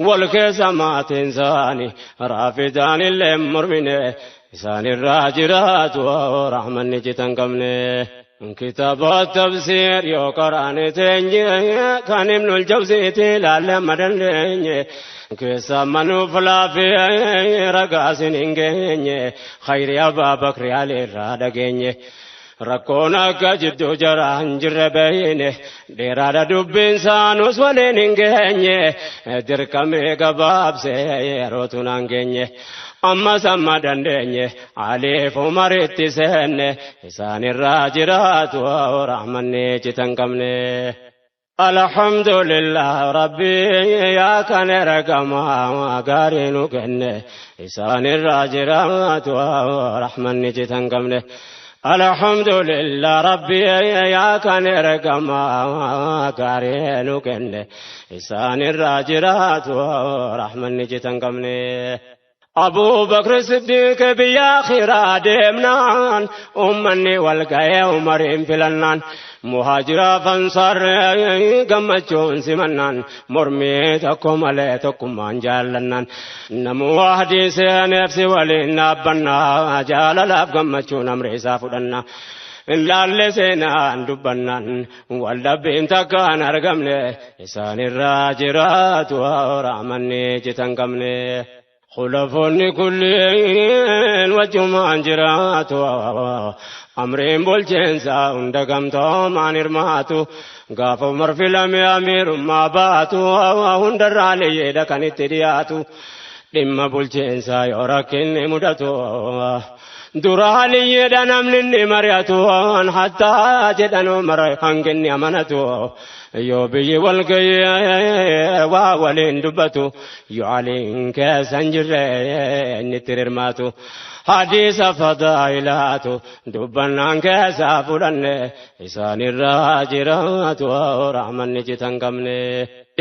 wal keessa maatiin isaanii raafidaan illee mormine isaan irraa jiraatu rahmanni citan qabne. Kitaaba tafsiir yoo qaraane teenye kan Ibnul Jawziiti ilaalle amma dandeenye keessa manuuf laafee ragaasin hin geenye khayri Abbaa Bakri Ali irraa dhageenye. Rakkoon akka jidduu jara hin jirre beeyne dheeraadha dubbiin saanus waliin hin geenye dirqamee gabaabsee yerootu naan geenye. Ammas amma dandeenye Aliif Umaritti seenne isaan irraa jiraatu rahmanni citan qabne. Alhamdulillah Rabbi yaa kan ergamaa gaarii nu kenne isaan irraa jiraatu rahmanni citan qabne. Alhamdulillah Rabbi yaa kan ergamaa gaarii nu kenne isaan irraa jiraatu rahmanni citan qabne. Abu Bakr Siddiq biyya akhiraa deemnaan ummanni wal ga'ee Umariin filannaan muhaajiraaf ansaar gammachuun simannaan mormii tokko malee tokkummaan jaallannaan namuu ahdii seeneef si waliin dhaabbannaa jaalalaaf gammachuun amri isaa fudhannaa. Laalle seenaan dubbannaan wal dhabbiin takkaan argamne isaan irraa jiraatu rahmanni citan qabne. Khulafoonni kulliin wajjumaan jiraatu amriin bulchiinsa hunda gamtoomaan hirmaatu gaafa Umar filame amiirummaa baatu hundarraa liyyeedha kan itti dhiyaatu dhimma bulchiinsaa yoo rakkinni mudatu dura liyyeedha namni inni mari'atu hattaa jedhan Umar hanginni amanatu yoo biyyi wal ga'ee waa waliin dubbatu yoo aliin keessa hin jirre inni itti hirmaatu hadiisa fadaa'ilaatu dubbannaan keessa fudhanne isaan irraa jiraatu rahmanni citan qabne.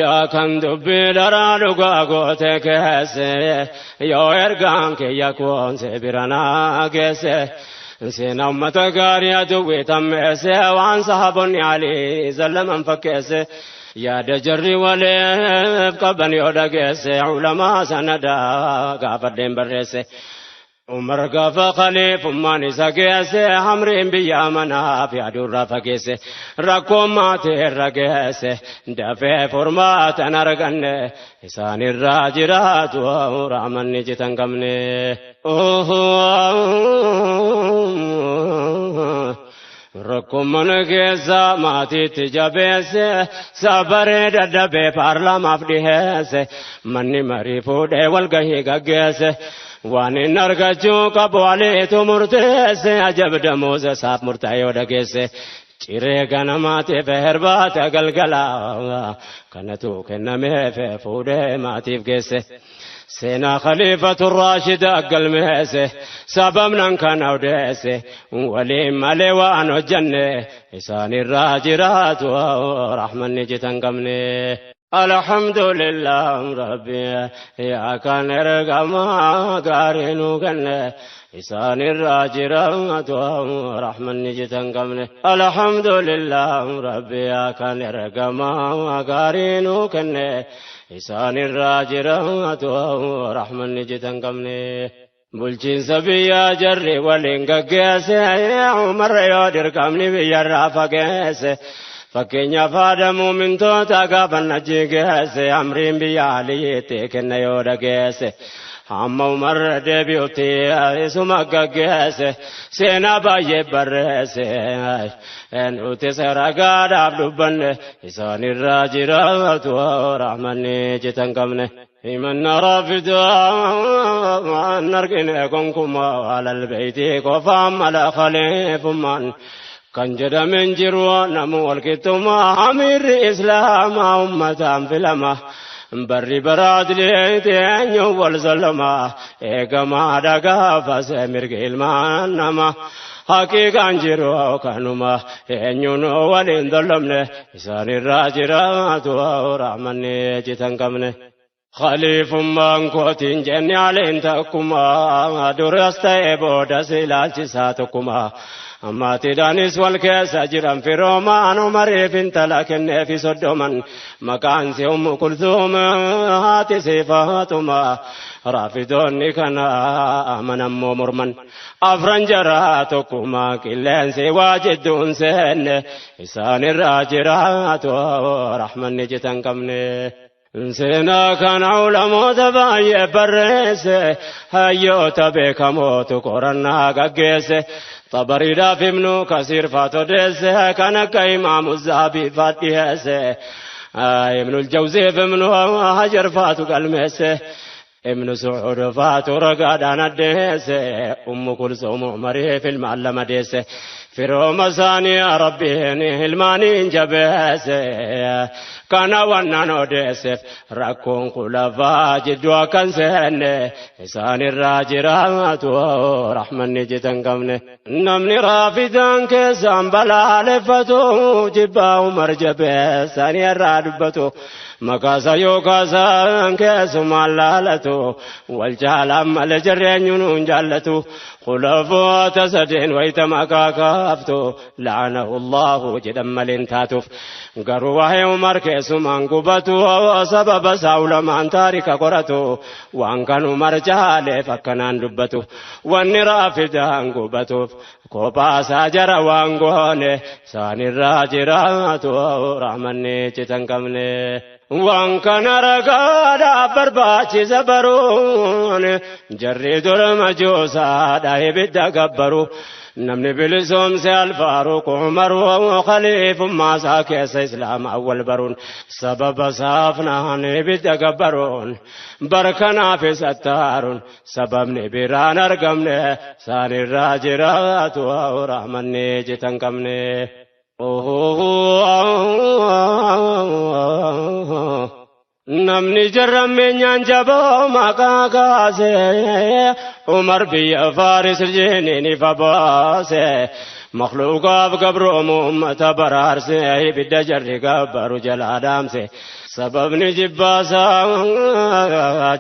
Yaa kan dubbii daraa dhugaa goote keesse yoo ergaan kiyya koonse bira naa geesse. Seenaa uummata gaarii aduwwee tammeesse waan sahaabonni alii zallaman fakkeesse yaada jarri waliif qaban yoo dhageesse ulamaa sanadaa gaafadheen barreesse. Umar gaafa khaliifummaan isa geesse hamriin biyya manaaf yaaduurraa fageesse rakkoon maatii irra geesse dafee furmaatan arganne isaan irraa jiraatu rahmanni citan qabne. Rakkoon mana keessa maatiitti jabeesse sabaree dadhabee paarlaamaaf dhiheesse manni marii fuudhee walgahii gaggeesse. Waan inni argachuu qabu aliitu murteesse ajab damuusa isaaf murtaa'e yoo dhageesse ciree ganamaatiif herbaata galgala kanatu kennameef fuudhee maatiif geesse. Seenaa khaliifatu raashida galmeesse sababnan kana odeesse waliin malee waan hojjanne isaan irraa jiraatu rahmanni citan qabne. Alhamdulillah Rabbi yaa kan ergamaa gaarii nu kenne isaan irraa jiraatu rahmanni citan qabne. Alhamdulillah Rabbi yaa kan ergamaa gaarii nu kenne isaan irraa jiraatu rahmanni citan qabne. Bulchiinsa biyyaa jarri waliin gaggeesse Umar yoo dirqamni biyyarraa fageesse. Fakkeenyaaf haadha muumintoota gaafa najjii geesse amriin biyya aliitti kenna yoo dhageesse. Hamma Umar deebi'utti isuma gaggeesse seenaa baay'ee barreesse. Nuti ragaadhaaf dubbanne isaanirraa jiraatu rahmanni citan qabne. Himanna raafidaa argine gonkumaa alal beeytii qofaan mala khaliifummaan. Kan jedhamen jiru namu walqixxummaa amiirri islaamaa ummataan filama. Barri baraadileeti eenyu wal zalama eegamaa dhagaafase mirga ilmaan nama. Haqiiqaan jiru kanuma eenyuun waliin dollomne isaanirraa jiraatu rahmanni citan qabne. Khaliifummaan kootiin jenne aleen takkuma duras ta'e boodas ilaalchisaa tokkuma. Ammaatiidhaanis wal keessa jiran firoomaan Umariif intala kenneefi 30 maqaan si Ummu Kulsuum haati si Faatuma. Raafidoonni kana amanammoo morman afran jaraa tokkuma qilleensi waa jidduun seenne isaanirraa jiraatu rahmanni citan qabne. Seenaa kana ulamoota baay'ee barreesse hayyoota beekamootu qorannaa gaggeesse. Xabariidhaaf Ibnu Kasiir faatu odeesse kan akka Imaamu Zahabii faat dhiyeesse. Ibnul Jawziif Ibnu Hajar faatu galmeesse. Ibnu Sucuud faatu ragaadhaan addeesse. Ummu Kulsuum Umariif ilmaan lama deesse. Firooma isaanii Rabbiin ilmaaniin jabeesse. Kana wannan odeesseef rakkoon khulafaa jidduu akkan seenne isaanirraa jiraatu rahmanni citan qabne. Namni raafidaan keessaan balaaleffatu jibbaa Umar jabeessanii irraa dubbatu. Maqaasa yookaasaan keessumaan laalatu wal jaalaan malee jireenyu nuun jaallatu. Khulafoota sadeen wayita maqaa kaaftu la'anahu Allahu jedhan maleen taatuuf. Garuu waa'ee Umar keessumaan gubatu sababa isaa ulamaan taarika qoratu waan kan Umar jaaleef akkanaan dubbatu. Wanni raafidaan gubatuuf kophaasaa jara waan goone isaanirraa jiraatu rahmanni citan qabne. Waan kana ragaadhaaf barbaachisa baruun jarri dura majoosaadha ibidda gabbaru. Namni bilisoomse Alfaaruq Umaru khaliifummaa isaa keessa islaama awwal baruun sababa saafnaan ibidda gabbaruun barkanaaf isattaaruun sababni biraan argamne isaanirraa jiraatu rahmanni citan qabne. Namni jarrammeenyaan jaboo maqaa kaase Umar biyya Faaris jiniin ifa baase makhluuqaaf gabroomu ummata baraarse ibidda jarri gabbaru jalaa dhaamse. Sababni jibbaasaa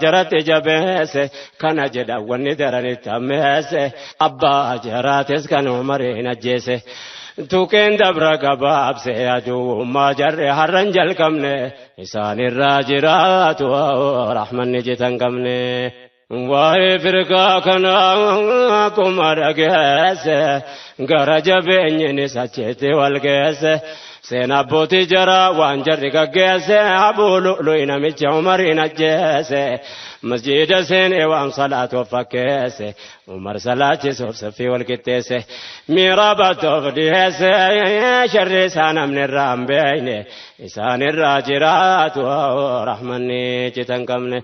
jaratti jabeesse kana jedha wanni daranitti hammeesse abbaa jaraatis kan Umariin ajjeese. Tuqeen dabra gabaabse aduwwummaa jarre har'an jalqabne isaanirraa jiraatu rahmanni citan qabne. Waa'ee firqaa kana akkuma dhageesse gara jabeenyinis achitti wal geesse. Seenaa abbootii jaraa waan jarri gaggeesse Abuu Lu'lu'i namicha Umariin ajjeese. Masjiida seenee waan salaatuuf fakkeesse Umar salaachisuuf saffii wal qixxeesse. Miira battoof dhiyeesse sharri isaa namni irraa hin beekne isaanirraa jiraatu rahmanni citan qabne.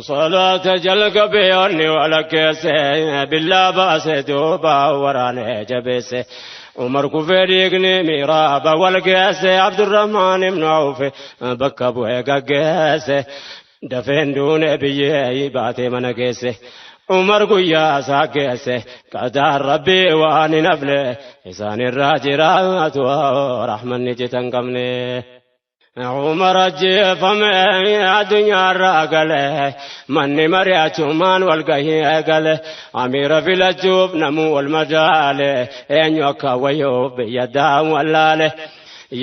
Salaata jalqabeeyyoonni walakkeesse billaa baase duuba waraanee jabeesse. Umar kufee dhiigni miiraaba wal geesse Abdurrahmaan ibnu Awf bakka bu'ee gaggeesse. Dafeen duune biyyee baatee mana geesse. Umar guyyaa isaa geesse qadaan Rabbii waan hin hafne isaanirraa jiraatu rahmanni citan qabne. Umar ajjeefame addunyaarraa gale manni mari'achumaan wal gahii eegale amiira filachuuf namuu wal madaale eenyu akka wayyoof biyya daan wallaale.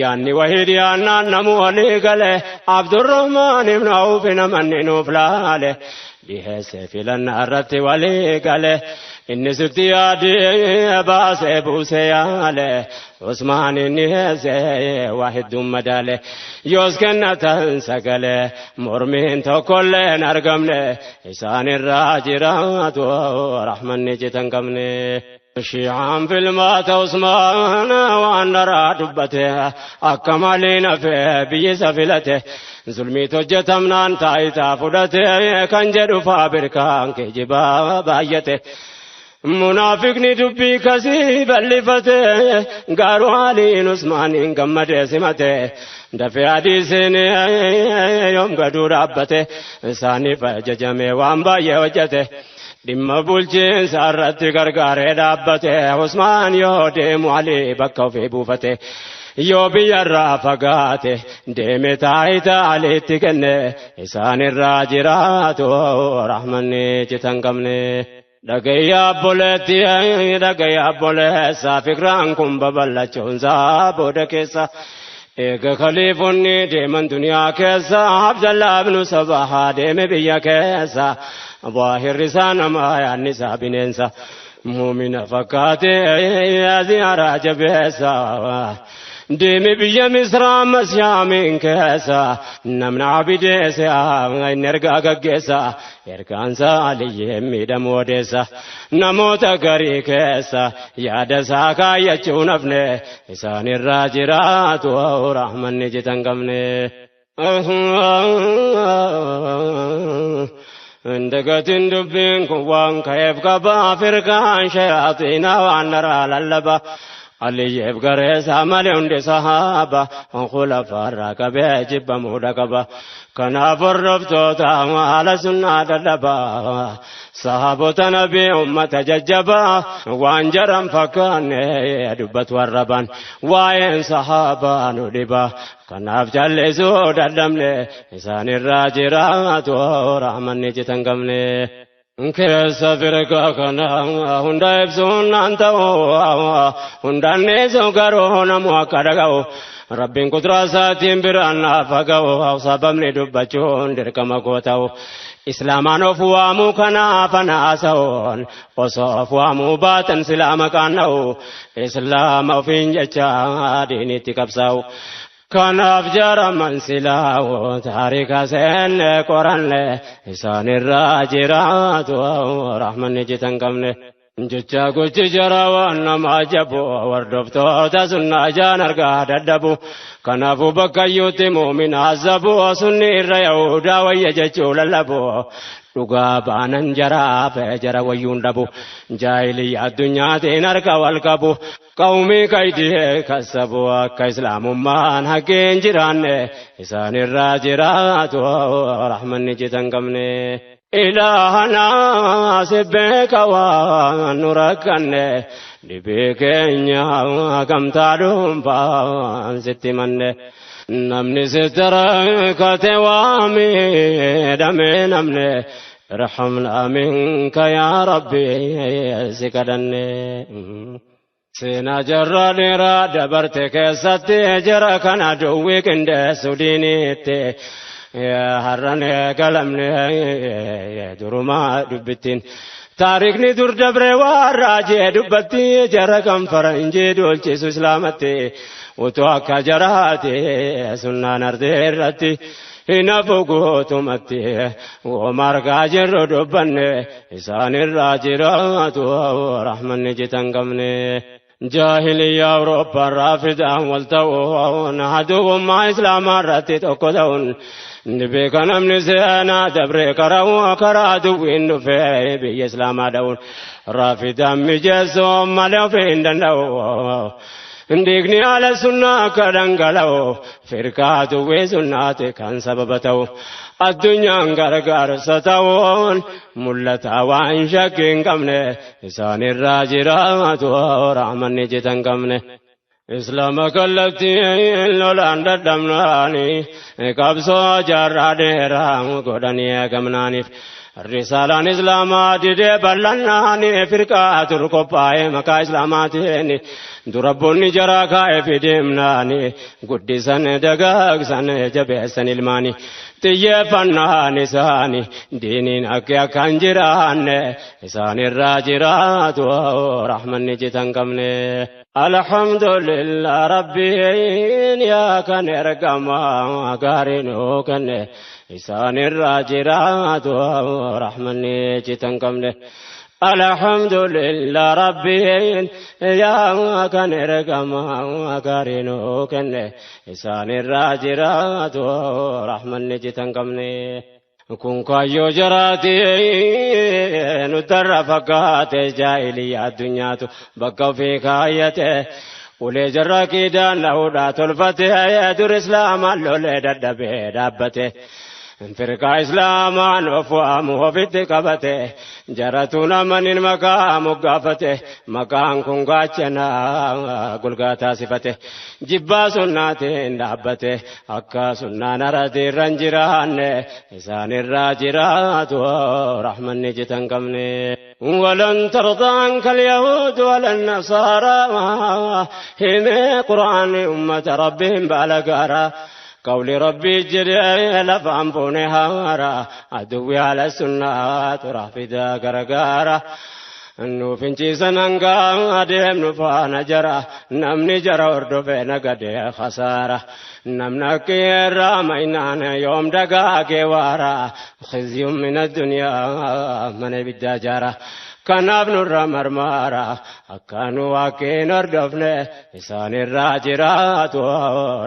Yaanni wahii dhiyaannaan namuu walii gale Abdurrahmaan ibn Awf namanni nuuf laale dhiheesse filannaa irratti walii gale. Inni sitti yaadee baasee buusee yaale Usmaan inni heesee waa hedduun madaale yoos kennatan sagalee mormiin tokkollee hin argamne isaan irraa jiraatu rahmanni citan qabne. Shiicaan filmaata Usmaan waan daraa dubbate akka malee nafee biyyi isa filate zulmiit hojjetamnaan taayitaa fudhate kan jedhu faa birkaan kijibaa baay'ate. Munaafiqni dubbii kasii bal'ifate garuu Aliin Usmaaniin gammadee simate dafee hadiisiin yoom gaduu dhaabbate isaaniif ajajame waan baay'ee hojjete. Dhimma bulchiinsa irratti gargaaree dhaabbate Usmaan yoo deemu Alii bakka ofii buufate. Yoo biyyarraa fagaate deeme taayitaa Aliitti kenne isaan irraa jiraatu rahmanni citan qabne. Dhagayyaa obboleetti dhagayyaa obboleessa fikraan kun babal'achuunsaa booda keessa. Eega khaliifonni deeman duniyaa keessa Abdallaa ibnu Sabahaa deeme biyya keessa. Waahirri isaa nama yaadni isaa bineensa. Muumina fakkaatee ziyaaraa jabeessa. Deeme biyya Misraa Masyaamiin keessa namni abideessa inni ergaa gaggeessa ergaansaa Aliyyee miidhamu odeessa namoota garii keessa yaada isaa kaayyachuu nafne isaan irraa jiraatu rahmanni citan qabne. Indagatiin dubbiin kun waan ka'eef qaba firqaan shayaaxiina waan naraa lallaba. Aliyyeef gareessa malee hundi sahaaba khulafaarraa qabee jibbamuudha qaba. Kanaaf hordoftoota haala sunnaa dadhaba. Sahaabota nabii ummata jajjabaa waan jaran fakkaanne dubbatu warraban waa'een sahaabaa nu dhiba. Kanaaf jallisuu dadhabne isaan irraa jiraatu rahmanni citan qabne. Keessa firqa kana hunda ibsuun naan ta'u hundaan dhiisu garuu namu akka dhaga'u Rabbiin kuduraa isaatiin biraan naaf haga'u sababni dubbachuun dirqama koo ta'u. Islaamaan of waamuu kanaaf anaasa'uun osoo of waamuu baatan silaa maqaan dha'u Islaama ofiin jecha diinitti qabsaa'u. Kanaaf jaraman silaa'u taarika seenne qoranne isaan irraa jiraatu rahmanni citan qabne. Jecha gochi jara waan nama ajabu hordoftoota sunnaa jaan argaa dadhabu. Kanaafuu bakka iyyuutti muumina azabu sunni irra yahudaa wayya jechuu lallabu. Dhugaa baanan jaraaf jara wayyuun dhabu. Jaahiliyya addunyaatiin harka wal qabu. Qawmii kaydii kasabu akka islaamummaan haqqeen jiraanne isaan irraa jiraatu rahmanni citan qabne. Ilaahana si beeka waan nu rakkanne dhibee keenya gamtaa dhuunfaan sitti manne. Namni sitti rakkate waa miidhame namne irhamnaa minka yaa Rabbi si kadhanne. Seenaa jarra dheeraa dabarte keessatti jara kana duwwii qindeessu diiniitti. Har'an galamne durumaa dubbittiin. Taariikni dur dabre waan raajee dubbatti jara kan faranjii duulchisu islaamatti. Utuu akka jaraati sunnaan ardee irratti hin hafu guutumatti. Wooma argaa jirru dubbanne isaan irraa jiraatu rahmanni citan qabne. Jaahiliyyaa Awurooppaarraa fidaan wal ta'uun aduwwummaa Islaamaa irratti tokko ta'uun ni beeka namni seenaa dabree karaa duwwiin dhufee biyya Islaamaa dha'uun raafidaan mijeessuu malee ofii hin danda'u. Dhiigni haala sunnaa akka dhangala'u firqaa duwwii sunnaati kan sababa ta'u. Addunyaan gargaarsa ta'uun mul'ata waan shakkii hin qabne isaan irraa jiraatu rahmanni citan qabne. Islaama kallattiin lolaan dadhabnaani qabsoo jaarraa dheeraa godhanii eegamnaaniif. Risaalaan Islaamaa didee bal'annaani firqaa dur qophaa'ee maqaa Islaamaatiin durabboonni jaraa kaa'ee fi deemnaani guddisan dagaagsan jabeessan ilmaani xiyyeeffannaan isaani diiniin akka akkan jiraanne isaanirraa jiraatu rahmanni citan qabne. Alhamdulillah Rabbiin yaa kan ergamaa gaarii nuu kenne isaanirraa jiraatu rahmanni citan qabne. Alhamdulillah Rabbiin yaa kan ergamaa gaarii nuu kenne isaanirraa jiraatu rahmanni citan qabne. Kun kaayyoo jaraati nutarra fakkaate jaahiliyyaa addunyaatu bakka ofii kaayyate ulee jarra kiidaan dha'uudhaa tolfate dur islaamaan lolee dadhabee dhaabbate. Firqaa islaamaan of waamu ofitti qabate jaratuun amanin maqaa moggaafate maqaan kun gaachanaa golgaa taasifate jibbaa sunnaatiin dhaabbate akka sunnaan aratiirra hin jiraanne isaanirraa jiraatu rahmanni citan qabne. ولن ترضى عنك اليهود ولا النصارى هم قرآن أمة ربهم بالقارا قول ربي جري لفهم بونهارا عدوي على السنة ترى في ذا غرغارا nu finciisan hangaa adeemnu faana jara namni jara hordofee nagadee khasaara namni akka irraa maynaan yoom dagaagee waara khizyuun min addunyaa mana ibiddaa jaara kanaaf nurra marmaara akka nu waaqeen hordofne isaanirraa jiraatu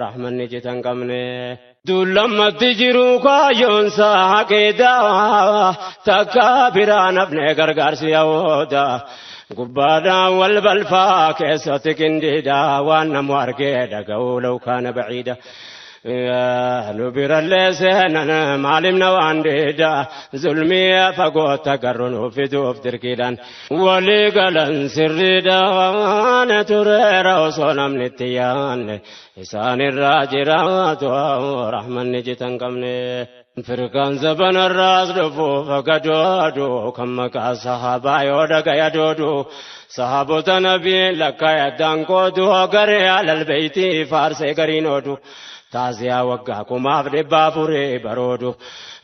rahmanni citan qabne. Dullammatti jiru kaayyoonsa aqiidaa takka biraan hafne gargaarsi yahooda gubbaadhaan wal balfaa keessatti qindiidha waan namu argee dhaga'uu law kaana baciida. Nu birallee seenan maalimna waan diida zulmii fagootta garuu nu fiduuf dirqiidhaan walii galan sirriidhaan tureera osoo namni itti yaanne isaanirraa jiraatu rahmanni citan qabne. Firqaan zabanarraas dhufuuf gadoodu kan maqaa sahaabaa yoo dhagaya doodu sahaabota nabiin lakkaa'addaan qoodu garee alal beeytii faarsee gariin oodu. Taaziyaa waggaa 1400 baroodu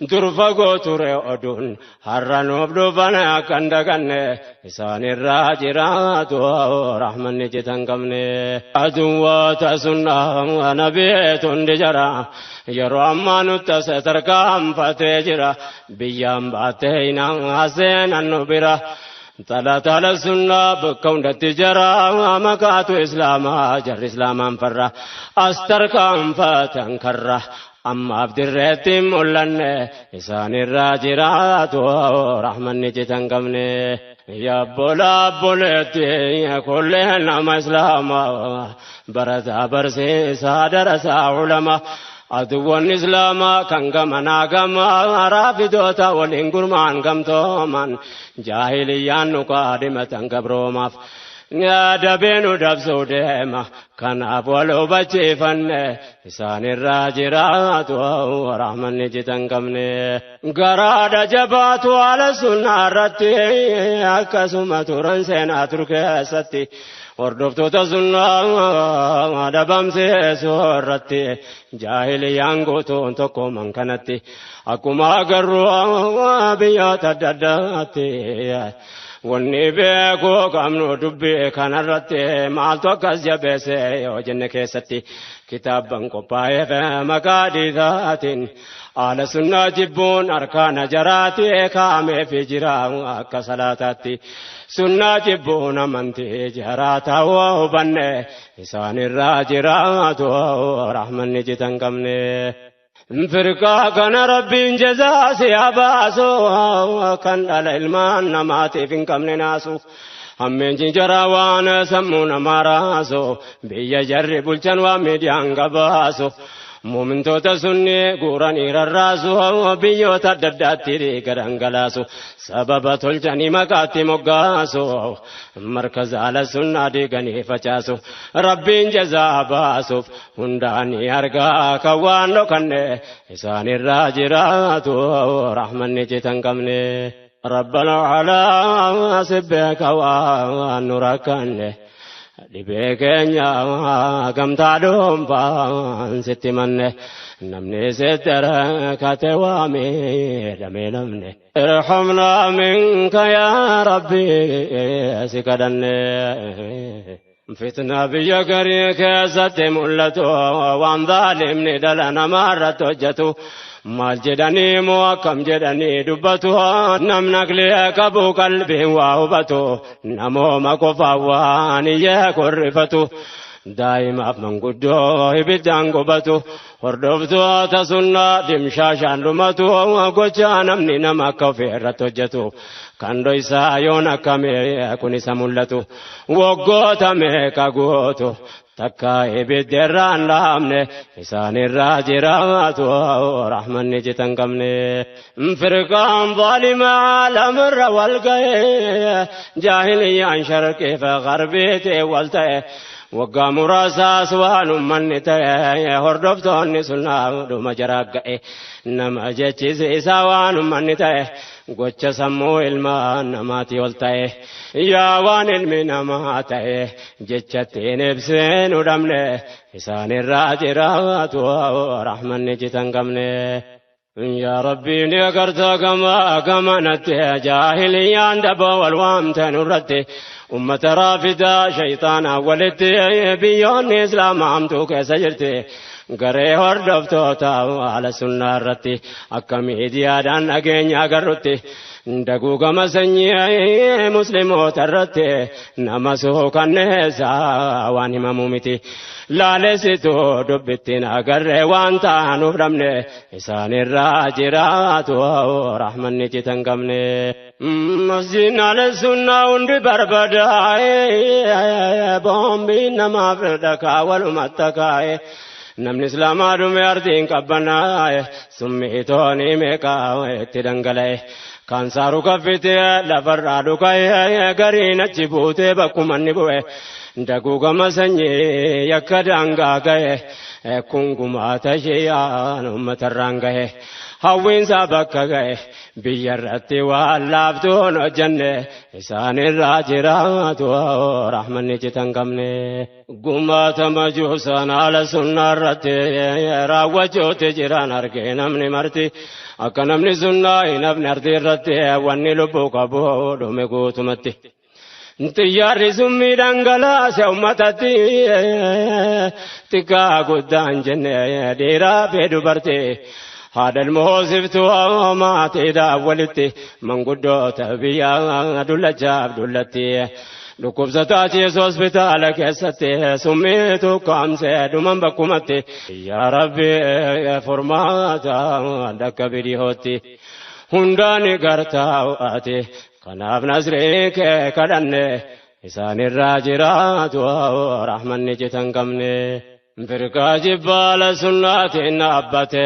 dur fagoo ture oduun har'a nuuf dhufan akkan daganne isaanirraa jiraatu rahmanni citan qabne. Aduwwoota sunnaa nabiitu hundi jara yeroo ammaa nutti as tarkaanfatee jira biyyaan baattee hinaan seenan nu bira. Tala sunnaa bakka hundatti jara maqaatu islaamaa jarri islaamaan farra as tarkaanfatan karra ammaaf dirreetti mul'anne isaanirraa jiraatu rahmanni citan qabne. Yabbola abboleetti kulleen nama islaamaa barataa barsiisaa darasaa ulamaa. Aduwwan islaamaa kan gamanaa gamaa raafidoota waliin gurmaan gamtooman jaahiliyyaan nu kaadhimatan gabroomaaf dabee nu dabsuu deema kanaaf wal hubachiifanne isaanirraa jiraatu rahmanni citan qabne. Garaadha jabaatu haala sunnaa irratti akkasuma turan seenaa tur keessatti. Hordoftoota sunnaa dhabamsiisuu irratti jaahiliyyaan guutuun tokkooman kanatti akkuma agarru biyyoota adda addaatti wanni beekuu qabnu dubbii kanarratti maaltu akkas jabeesse yoo jenne keessatti kitaabban qophaa'eef maqaa dhiisaatiin haala sunnaa jibbuun harkaana jaraati kaameefi jira akka salaataatti. Sunnaa jibbuun amantii jaraa ta'uu hubanne isaanirraa jiraatu rahmanni citan qabne. Firqaa kana Rabbiin jazaa si haa baasu kan dhala ilmaan namaatiif hin qabne naasu. Hammeenji jaraa waan sammuu namaa raasu biyya jarri bulchan waan miidiyaan gabaasu. Muumintoota sunni guuranii rarraasu biyyoota adda addaatti dhiiga dhangalaasu sababa tolchanii maqaatti moggaasu markaza ala sunnaa diiganii facaasu rabbiin jazaa baasuuf hundaanii argaa kan waan dhokanne isaanirraa jiraatu rahmanni citan qabne. Rabbal alaa sibbeeka waan nu rakkanne. Dhibee keenya gamtaa dhuunfaan sitti manne namni sitti rakkate waa miidhamee namne. Irhamnaa minka yaa Rabbi si kadhanne. Fitna biyya garii keessatti mul'atu waan zaalimni dhala namaa irratti hojjetu. Maal jedhanii moo akkam jedhanii dubbatu namni aqlii qabu qalbiin waa hubatu namooma qofaan waan iyyee korrifatu daa'imaaf manguddoo ibiddaan gubatu hordoftoota sunnaa dimshaashaan dhumatu gochaa namni nama akka ofii irratti hojjetu kan dhoysaa yoon akkamee kun isa mul'atu waggoota meeqa gootu takka ibidda irraa hin dhaabne isaanirraa jiraatu rahmanni citan qabne. Firqaan zaalimaa lamarra wal ga'e jaahiliyyaan sharqii fi garbiitii wal ta'e waggaa muraasaas waan ummanni ta'e hordoftoonni sunnaa dhuma jaraa ga'e nama jechisiisaa waan ummanni ta'e gocha sammuu ilmaa namaatii ol ta'e yaa waan ilmi namaa ta'e jechattiin ibsinu dhabne isaanirraa jiraatu rahmanni citan qabne. Yaa Rabbi ni agartaa gama gamanatti jaahiliyyaan daboo wal waamte nurratti ummata raafidaa shayxaanaa walitti biyyoonni islaamaa hamtuu keessa jirti. Garee hordoftoota haala sunnaa irratti akka miidiyaadhaan dhageenya agarrutti daguugama sanyii musliimoota irratti nama suukanneessaa waan himamu miti. Laalessituu dubbittiin agarree waan taanuuf dhabne isaanirraa jiraatu rahmanni citan qabne. Masjiidni haala sunnaa hundi barbadaa'e boombiin namaaf dhakaa walumatti kaa'e. Namni islaamaa dhume ardiin qabbanaa'e summii toonii meeqaa itti dhangala'e. Kaansaaru kaffitee lafarraa dhuka'e gariin achi buutee bakkuma inni bu'e. Daguugama sanyii yakka daangaa ga'e kun gumaata shi'aan uummatarraan ga'e. Hawwiinsaa bakka ga'e biyya irratti waan laaftuun hojjenne isaanirraa jiraatu rahmanni citan qabne. Gumaata majuusaan haala sunnaa irratti raawwachuutti jiran argee namni marti akka namni sunnaa hin hafne ardii irratti wanni lubbuu qabu dhume guutumatti. Xiyyaarri summii dhangalaase uummatatti xiqqaa guddaan jenne dhiiraa fi dubartii. Haadha ilmoosiftuu maatiidhaaf walitti manguddoota biyyaa dullachaaf dullatti. Dhukkubsataa ciisu hospitaala keessatti summiitu kaamsee dhuman bakkumatti. Yaa Rabbi furmaata dhakka bidihootti hundaan gartaa'aati. Kanaaf nasrii kee kadhanne isaanirraa jiraatu rahmanni citan qabne. Firqaa jibbaala sunnaatiin dhaabbate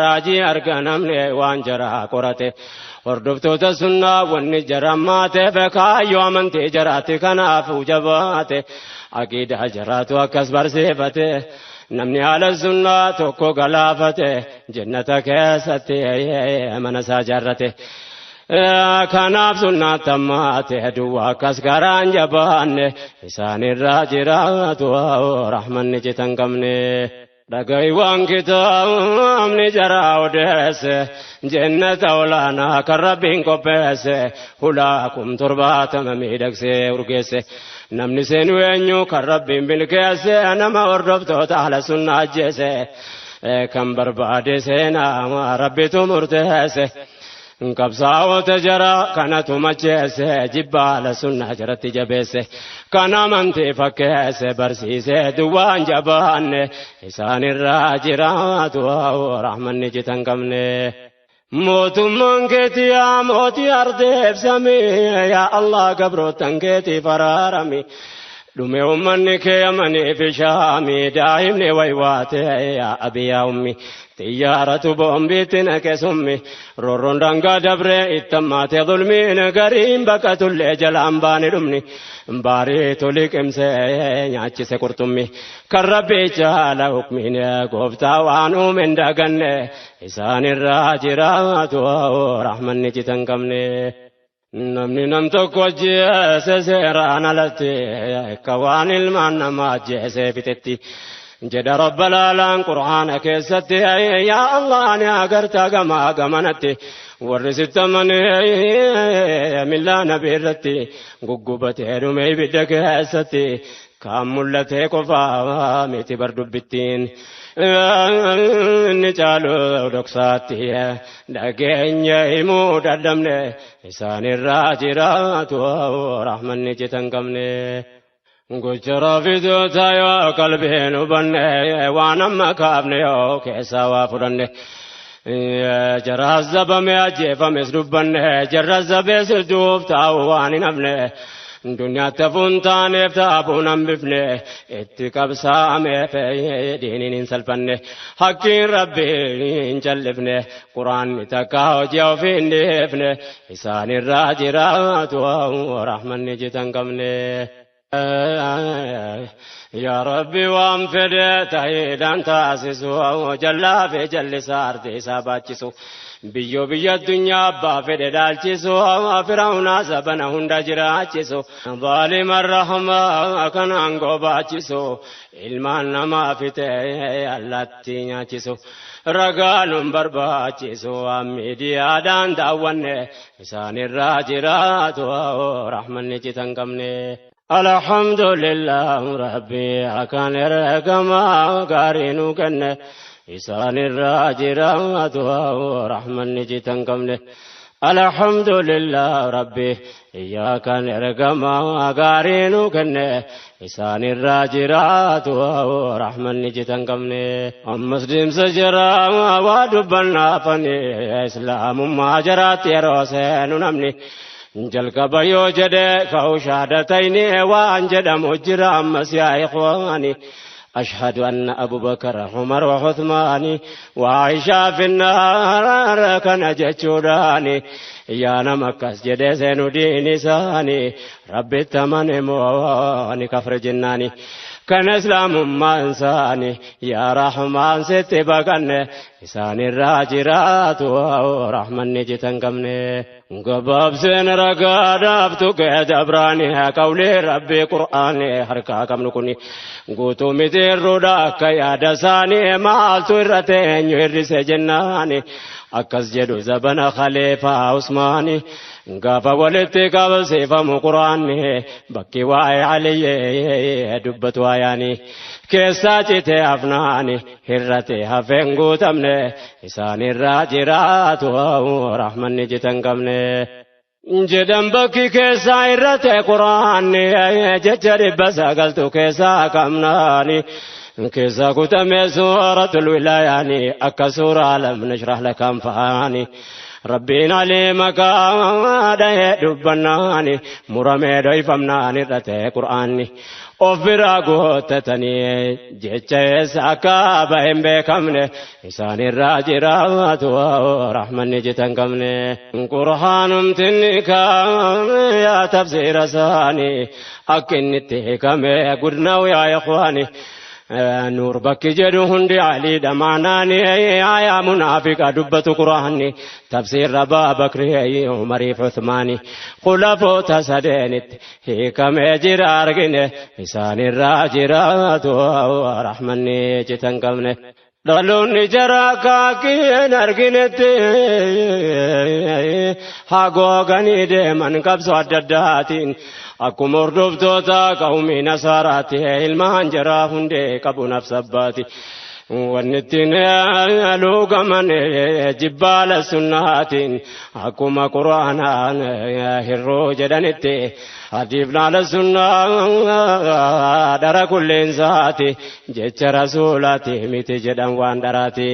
raajii arga namni waan jaraa qorate. Hordoftoota sunnaa wanni jarammaate kaayyoo amantii jaraatti kanaaf jabaate. Aqiidaa jaraatu akkas barsiifate. Namni haala sunnaa tokko galaafate jannata keessatti mana isaa jaarrate. Kanaaf sunnaa tammaate duwwaa akkas garaan jabaanne isaanirraa jiraatu rahmanni citan qabne. Dhagahi waan kitaabni jaraa odeesse jannata olaanaa kan rabbiin qopheesse hulaa kum 70 miidhagsee urgeesse. Namni seenu eenyu kan rabbiin milkeesse nama hordoftoota haala sunnaa ajjeese kan barbaade seenaa rabbitu murteesse. Qabsaa'ota jara kanatu macheesse jibbaala sunnaa jaratti jabeesse kan amantii fakkeesse barsiise duwwaan jabaanne isaanirraa jiraatu rahmanni citan qabne. Mootummaan keetii yaa mootii ardeebsami yaa Allah gabrootan keetiif araarami. Dhume ummanni kee Yamanii fi Shaamii daa'imni waywaate yaa abiyaa ummi. Xiyyaaratu boombiitti naqe summi roorroon daangaa dabree ittammaate zulmiin gariin baqatullee jalaan baane dhumni baariitu liqimsee nyaachise qurxummi kan rabbii jaala hukmiin gooftaa waan uume hin daganne isaanirraa jiraatu rahmanni citan qabne. Namni nam tokko ajjeese seeraan alatti akka waan ilmaan namaa ajjeesee fixetti. Jedha rabba laalaan qur'aana keessatti yaa Allah ni agartaa gamaa gamanatti warri sittamanii millaa nabii irratti guggubatee dhume ibidda keessatti kaan mul'atee qofaa miti bar dubbittiin. Inni caalu dhoksaatti dhageenya himuu dadhabne isaanirraa jiraatu rahmanni citan qabne. Gocha raafidoota yoo qalbiin hubanne waan amma kaafne yoo keessaa waa fudhanne. Jara zabame ajjeefames dubbanne jarra zabees duuf taa'u waan hin hafne. Duniyaatti hafuun taaneef taabuun hambifne itti qabsaa'ameef diiniin hin salphanne hakkiin rabbii hin callifne quraanni takka hojii ofii hin dhiifne isaanirraa jiraatu rahmanni citan qabne. Yaa Rabbi waan fedhe ta'iidhaan taasisu jallaa fi jallisaa arti isaa baachisu. Biyyoo biyya addunyaa abbaa fedhe dhaalchisu firaa'unaa sabana hunda jiraachisu. Zaalima rahmaa kan aangoo baachisu ilmaan namaa fitee allaattii nyaachisu. Ragaa nun barbaachisu waan miidiyaadhaan daawwanne isaanirraa jiraatu rahmanni citan qabne. Alhamdulillah Rabbi akkaan ergamaa gaarii nu kenne isaanirraa jiraatu rahmanni citan qabne. Alhamdulillah Rabbi iyyakan ergamaa gaarii nu kenne isaanirraa jiraatu rahmanni citan qabne. Ammas deemsa jaraa waa dubbannaafani islaamummaa jaraatti yeroo seenu namni. Jalqaba yoo jedhe ka'u shahaadatayni waan jedhamu jira ammas yaa ikhwaani. أشهد أن أبو بكر عمر وعثمان وعائشة في النار كان جتشوراني يا نمكس جدسين دين ساني ربي التمن مواني كفر جناني كان إسلام ما إنساني يا رحمن ست بقن إنسان الراجرات ورحمن نجتن قمني gabaabseen ragaadhaaf tuqee dabraani qawlee rabbii qur'aani harkaa qabnu kuni guutuu miti irruudha akka yaada isaanii maaltu irra teenyu hir'ise jennaani akkas jedhu zabana khaleefaa Usmaani gaafa walitti qabsiifamu qur'aanni bakki waa'ee Aliyyee dubbatu waayaani keessaa citee hafnaani hir'ate hafeen guutamne isaanirraa jiraatu rahmanni citan qabne. Jedhan bakki keessaa irrate qur'aanni jecha 900 keessaa qabnaani. Keessaa kutame suuratul wilaayaani akka suuraa lam nashrah laka anfaani. Rabbiin alee maqaa dhahee dubbannaani muramee dhoyfamnaan irrate qur'aanni. Of biraa guuttatanii jecha eessa akka bahe hin beekamne isaanirraa jiraatu rahmanni citan qabne. Qur'aanumtinni yaa tafsiira isaanii akka inni itti hiikame gudnaawu yaa ikhwaani. Nuur bakki jedhu hundi aliidha maanaani aayaa munaafiqa dubbatu qur'aanni tafsiirra Abaa Bakrii Umariif Uthmaani khulafoota sadeenitti hiikamee jira argine isaanirraa jiraatu rahmanni citan qabne. Dhaloonni jaraa kaakkiin arginetti hagooganii deeman qabsoo adda addaatiin akkuma hordoftoota qawmii nasaaraatti ilmaan jaraa hundee qabu nafsabbaati. Wanni ittiin luugaman jibbaala sunnaatiin akkuma quraanaan hirroo jedhanitti hadiif laala sunnaa dhara kulleensaati jecha rasuulaati miti jedhan waan dharaati.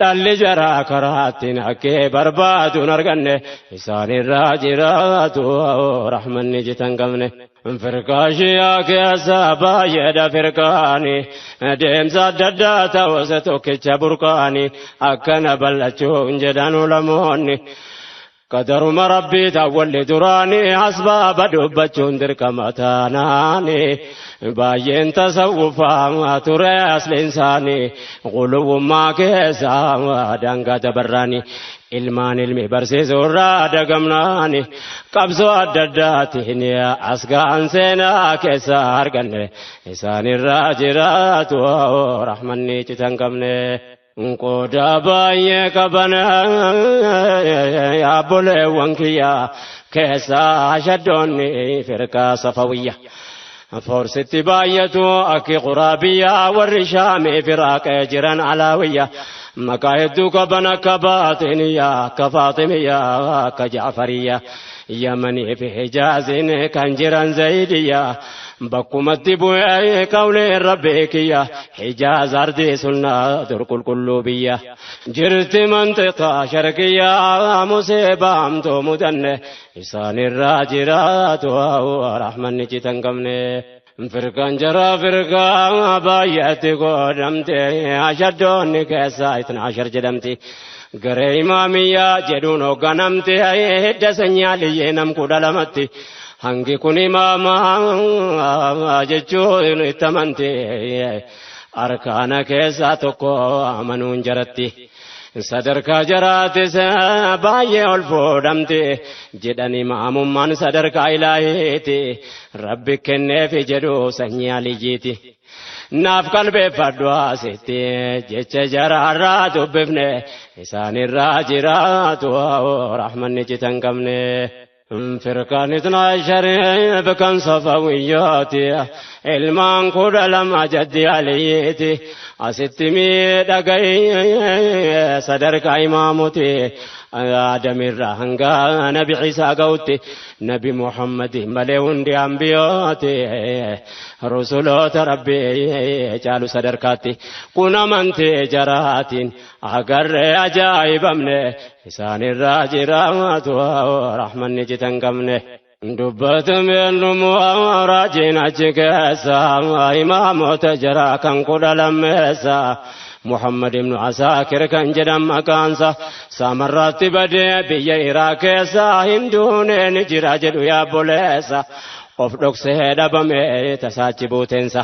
Dhalli jaraa karaattiin hakkee barbaaduun arganne isaanirraa jiraatu rahmanni citan qabne. Firqaa Shiyaa keessa baay'eedha firqaani, deemsa adda addaa ta'us tokkicha burqaani, akkana bal'achuun jedhan ulamoonni. Qadaruma Rabbii taawwalli duraani, asbaaba dubbachuun dirqama taanaani, baay'een tasawwufaa ture asliinsaani, quluwwummaa keessa daangaa dabarraani, ilmaan ilmi barsiisuurraa dagamnaani, qabsoo adda addaatiin as ga'an seenaa keessa arganne, isaanirraa jiraatu rahmanni citan qabne. Qooda baay'ee qaban yaabboleewwan kiyya, keessaa shaddoonni firqaa Safawiyya. Forsitti baay'atu akki Quraabiyyaa, warri Shaamii Firaaqee jiran Alaawiyya. Maqaa hedduu qaban akka Baaxiniyyaa, akka Faaximiyyaa, akka Jaafariyya. Yamanii fi Hijaaziin kan jiran Zayidiyya. Bakkumatti bu'ee qawleen Rabbii kiyya, Hijaaz ardii sunnaa dur qulqulluu biyya. Jirti mantiqaa sharqiyyaa musiibaamtuu mudanne, isaanirraa jiraatu rahmanni citan qabne. Firqaan jara firqaa baay'eetti godhamte, ashaddoonni keessaa itna ashar jedhamti. Garee Imaamiyyaa jedhuun hoogganamte, hidda sanyii Aliyyee nam 12tti. Hangi kun imaamaa jechuun itti amante, arkaana keessaa tokko amanuun jaratti. Sadarkaa jaraatis baay'ee ol fuudhamte jedhan, imaamummaan sadarkaa ilaahiiti. Rabbi kenneefi jedhu sanyii Aliyyiiti. Naaf qalbeeffadhu asitti jecha jaraarraa dubbifne, isaanirraa jiraatu rahmanni citan qabne. Firqaan itna shariif kan Safawiyyaati, ilmaan 12 jaddi Aliyyiiti. Asitti miidhagay sadarkaa imaamuti, Aadamirraa hanga Nabi Ciisaa ga'utti, Nabi Muhammad malee hundi ambiyooti, rusuloota Rabbii caalu sadarkaatti. Kun amantee jaraatiin agarree ajaa'ibamne, isaanirraa jiraatu rahmanni citan qabne. Dubbatameen dhumuu raajiin achi keessa, imaamota jaraa kan 12meessa. Muhammad ibnu Asaakir kan jedhan maqaansa, Saamarraatti badee biyya Iraaq keessa, hin duune ni jira jedhu yaabboleessa. Of dhoksee dhabame tasaachi buuteensa.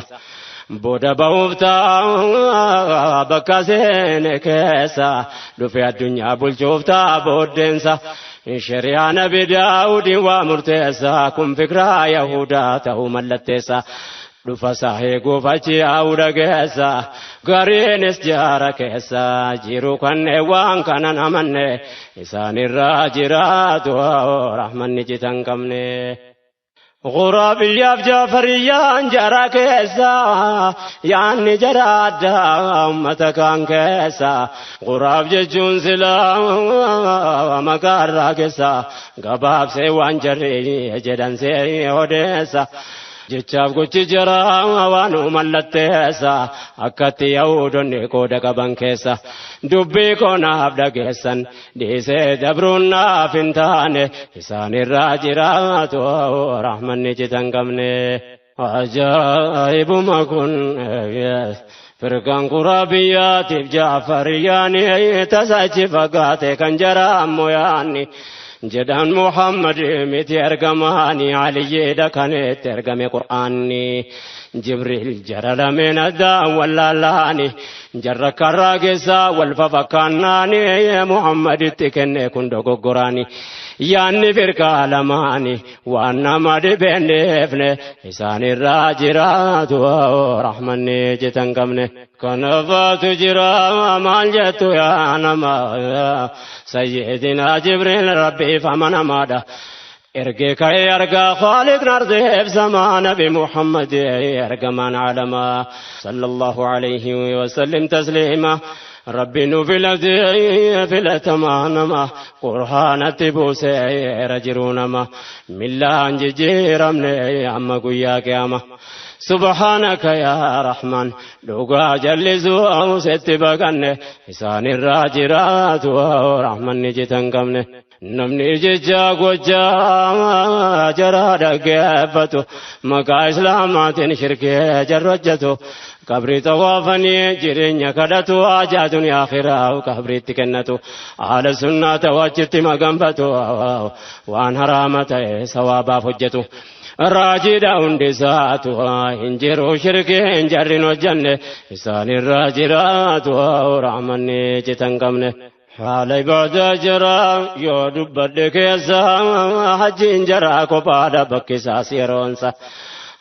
Booda ba'uuf ta'a bakka seene keessa, dhufe addunyaa bulchuuf ta'a booddeensa. Shari'aa Nabi Daawudiin waa murteessa, kun fikiraa Yahudaa ta'uu mallatteessa. Dhufa isaa eeguuf achi yaa'uu dhageessa. Gariinis jaara keessa jiru kanneen waan kanan amanne, isaanirraa jiraatu rahmanni citan qabne. Quraabiyyaaf Jaafariyyaan jara keessa, yaanni jara addaa ummata kaan keessa. Quraab jechuun silaa maqaarraa keessa, gabaabsee waan jarri jedhan see odeessa. Jechaaf gochi jara waan mallatteessa, akkatti Yaahudonni qooda qaban keessa. Dubbii koonaaf dhageessan dhiisee dabruun naaf hin taane, isaanirraa jiraatu rahmanni citan qabne. Ajaa'ibuma kun firqaan Quraabiyyaatiif Jaafariyyaani tasachi fagaate kan jara ammoo yaanni. Jedhan Muhammad miti ergamaani, Aliyyeedha kan itti ergame Qur'aanni. Jibriil jara lameen addaan wallaalaani, jarra karraa keessaa wal fafakkaannaani, Muhammaditti kenne kun dogoggoraani. Yaanni firqaa lamaani waan nama dhibeenneefne, isaanirraa jiraatu rahmanni citan qabne. Kanafaatu jira maal jettu yaa nama, Sayyidina Jibriil Rabbiif amanamaadha. Ergee ka'ee argaa Khaaliqni ardeef samaa, Nabi Muhammad ergamaan alamaa, sallallahu alayhi wa sallim tasliima. Rabbi nu filatee filatamaa nama, Qur'aanatti buuseera jiruu nama, millaan jijjiiramne amma guyyaa qiyaama. Subhaanaka yaa Rahman, dhugaa jallisuu sitti baqanne, isaanirraa jiraatu rahmanni citan qabne. Namni jecha gochaa jaraa dhaggeeffatu maqaa islaamaatiin shirkee jarri hojjetu qabrii tawaafanii jireenya kadhatu haajaa duniyaa akhiraa qabriitti kennatu haala sunnaa ta'u achitti maganfatu waan haraama ta'e sawaabaaf hojjetu. Raajiidha hundi isaatu hin jiru shirkiin jarri hin hojjenne isaanirraa jiraatu rahmanni citan qabne. Haala ibaadaa jaraa yoo dubbadhe keessa hajjiin jaraa kophaadha bakki isaas yeroonsa.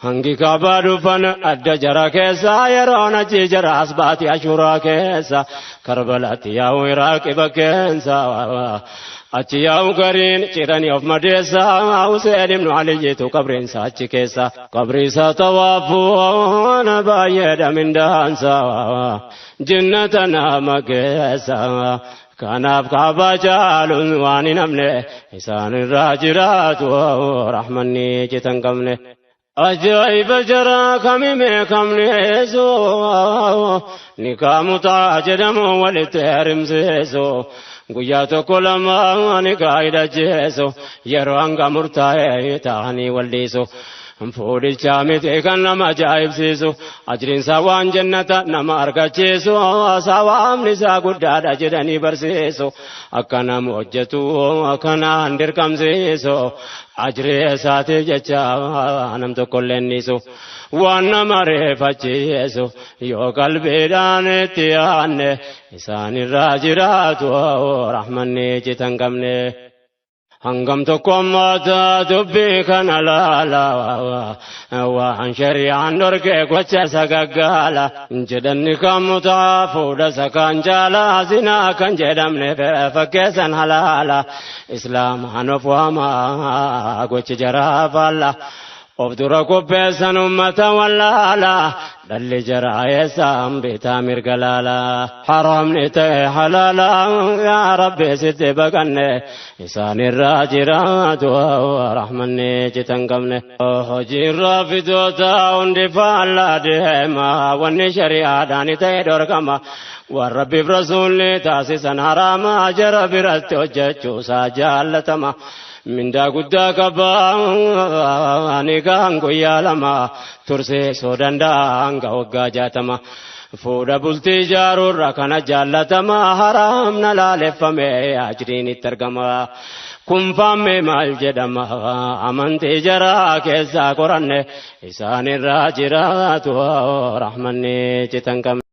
Hangi kaabaa dhufan adda jara keessa yeroon hajji jaraas baati ashuuraa keessa Karbalaatti yaa'u Iraaqi bakkeensa. Achi yaa'u gariin ciranii of madeessa Huseen ibnu Aliyyiitu qabriinsa achi keessa. Qabriisa tawaafuun baay'eedha mindaansa jinnata nama geessa. Kanaaf kaabaa caaluun waan hin hafne isaan irraa jiraatu rahmanni citan qabne. Ajaa'iba jaraa kamime kamneesu nikaa mutaa jedhamu walitti heerimsiisu guyyaa tokko lama nikaa hidhachiisu yeroo hanga murtaa'e ta'anii wal dhiisu. Fuudhichaa miti kan nama ajaa'ibsiisu ajriinsaa waan jannata nama argachiisu sawaabni isaa guddaadha jedhanii barsiisu akka nama hojjetu akkanaan dirqamsiisu ajrii isaatiif jecha nam tokkollee niisu waan nama reeffachiisu yoo qalbiidhaan itti yaanne isaanirraa jiraatu rahmanni citan qabne. Hangam tokko ammaata dubbii kana laala waan shari'aan dhorkee gocha sagaggaala jedhanni kan mutaa fuudha isa kan jaala zinaa kan jedhamne fakkeessan halaala islaamaan of waamaa gochi jaraa faalla. Of dura qopheessan ummata wallaala dhalli jaraa eessaan bitaa mirga laala haramni ta'e halaala yaa rabbi sitti baqanne isaanirraa jiraatu rahmanni citan qabne. Hojiirraa fidoota hundi faallaa deema wanni shari'aadhaan ta'e dhorkama waan rabbiif rasuulli taasisan haraama jara biratti hojjechuusaa jaallatama. Mindaa guddaa qabaa ni gaan guyyaa lama tursiisuu danda'a hanga waggaa 60. Fuudha bultii ijaaruurra kana jaallatama haraamna laaleffame ajriin itti argama. Kun faamme maal jedhama amantii jaraa keessaa qoranne isaanirraa jiraatu rahmanni citan qabne.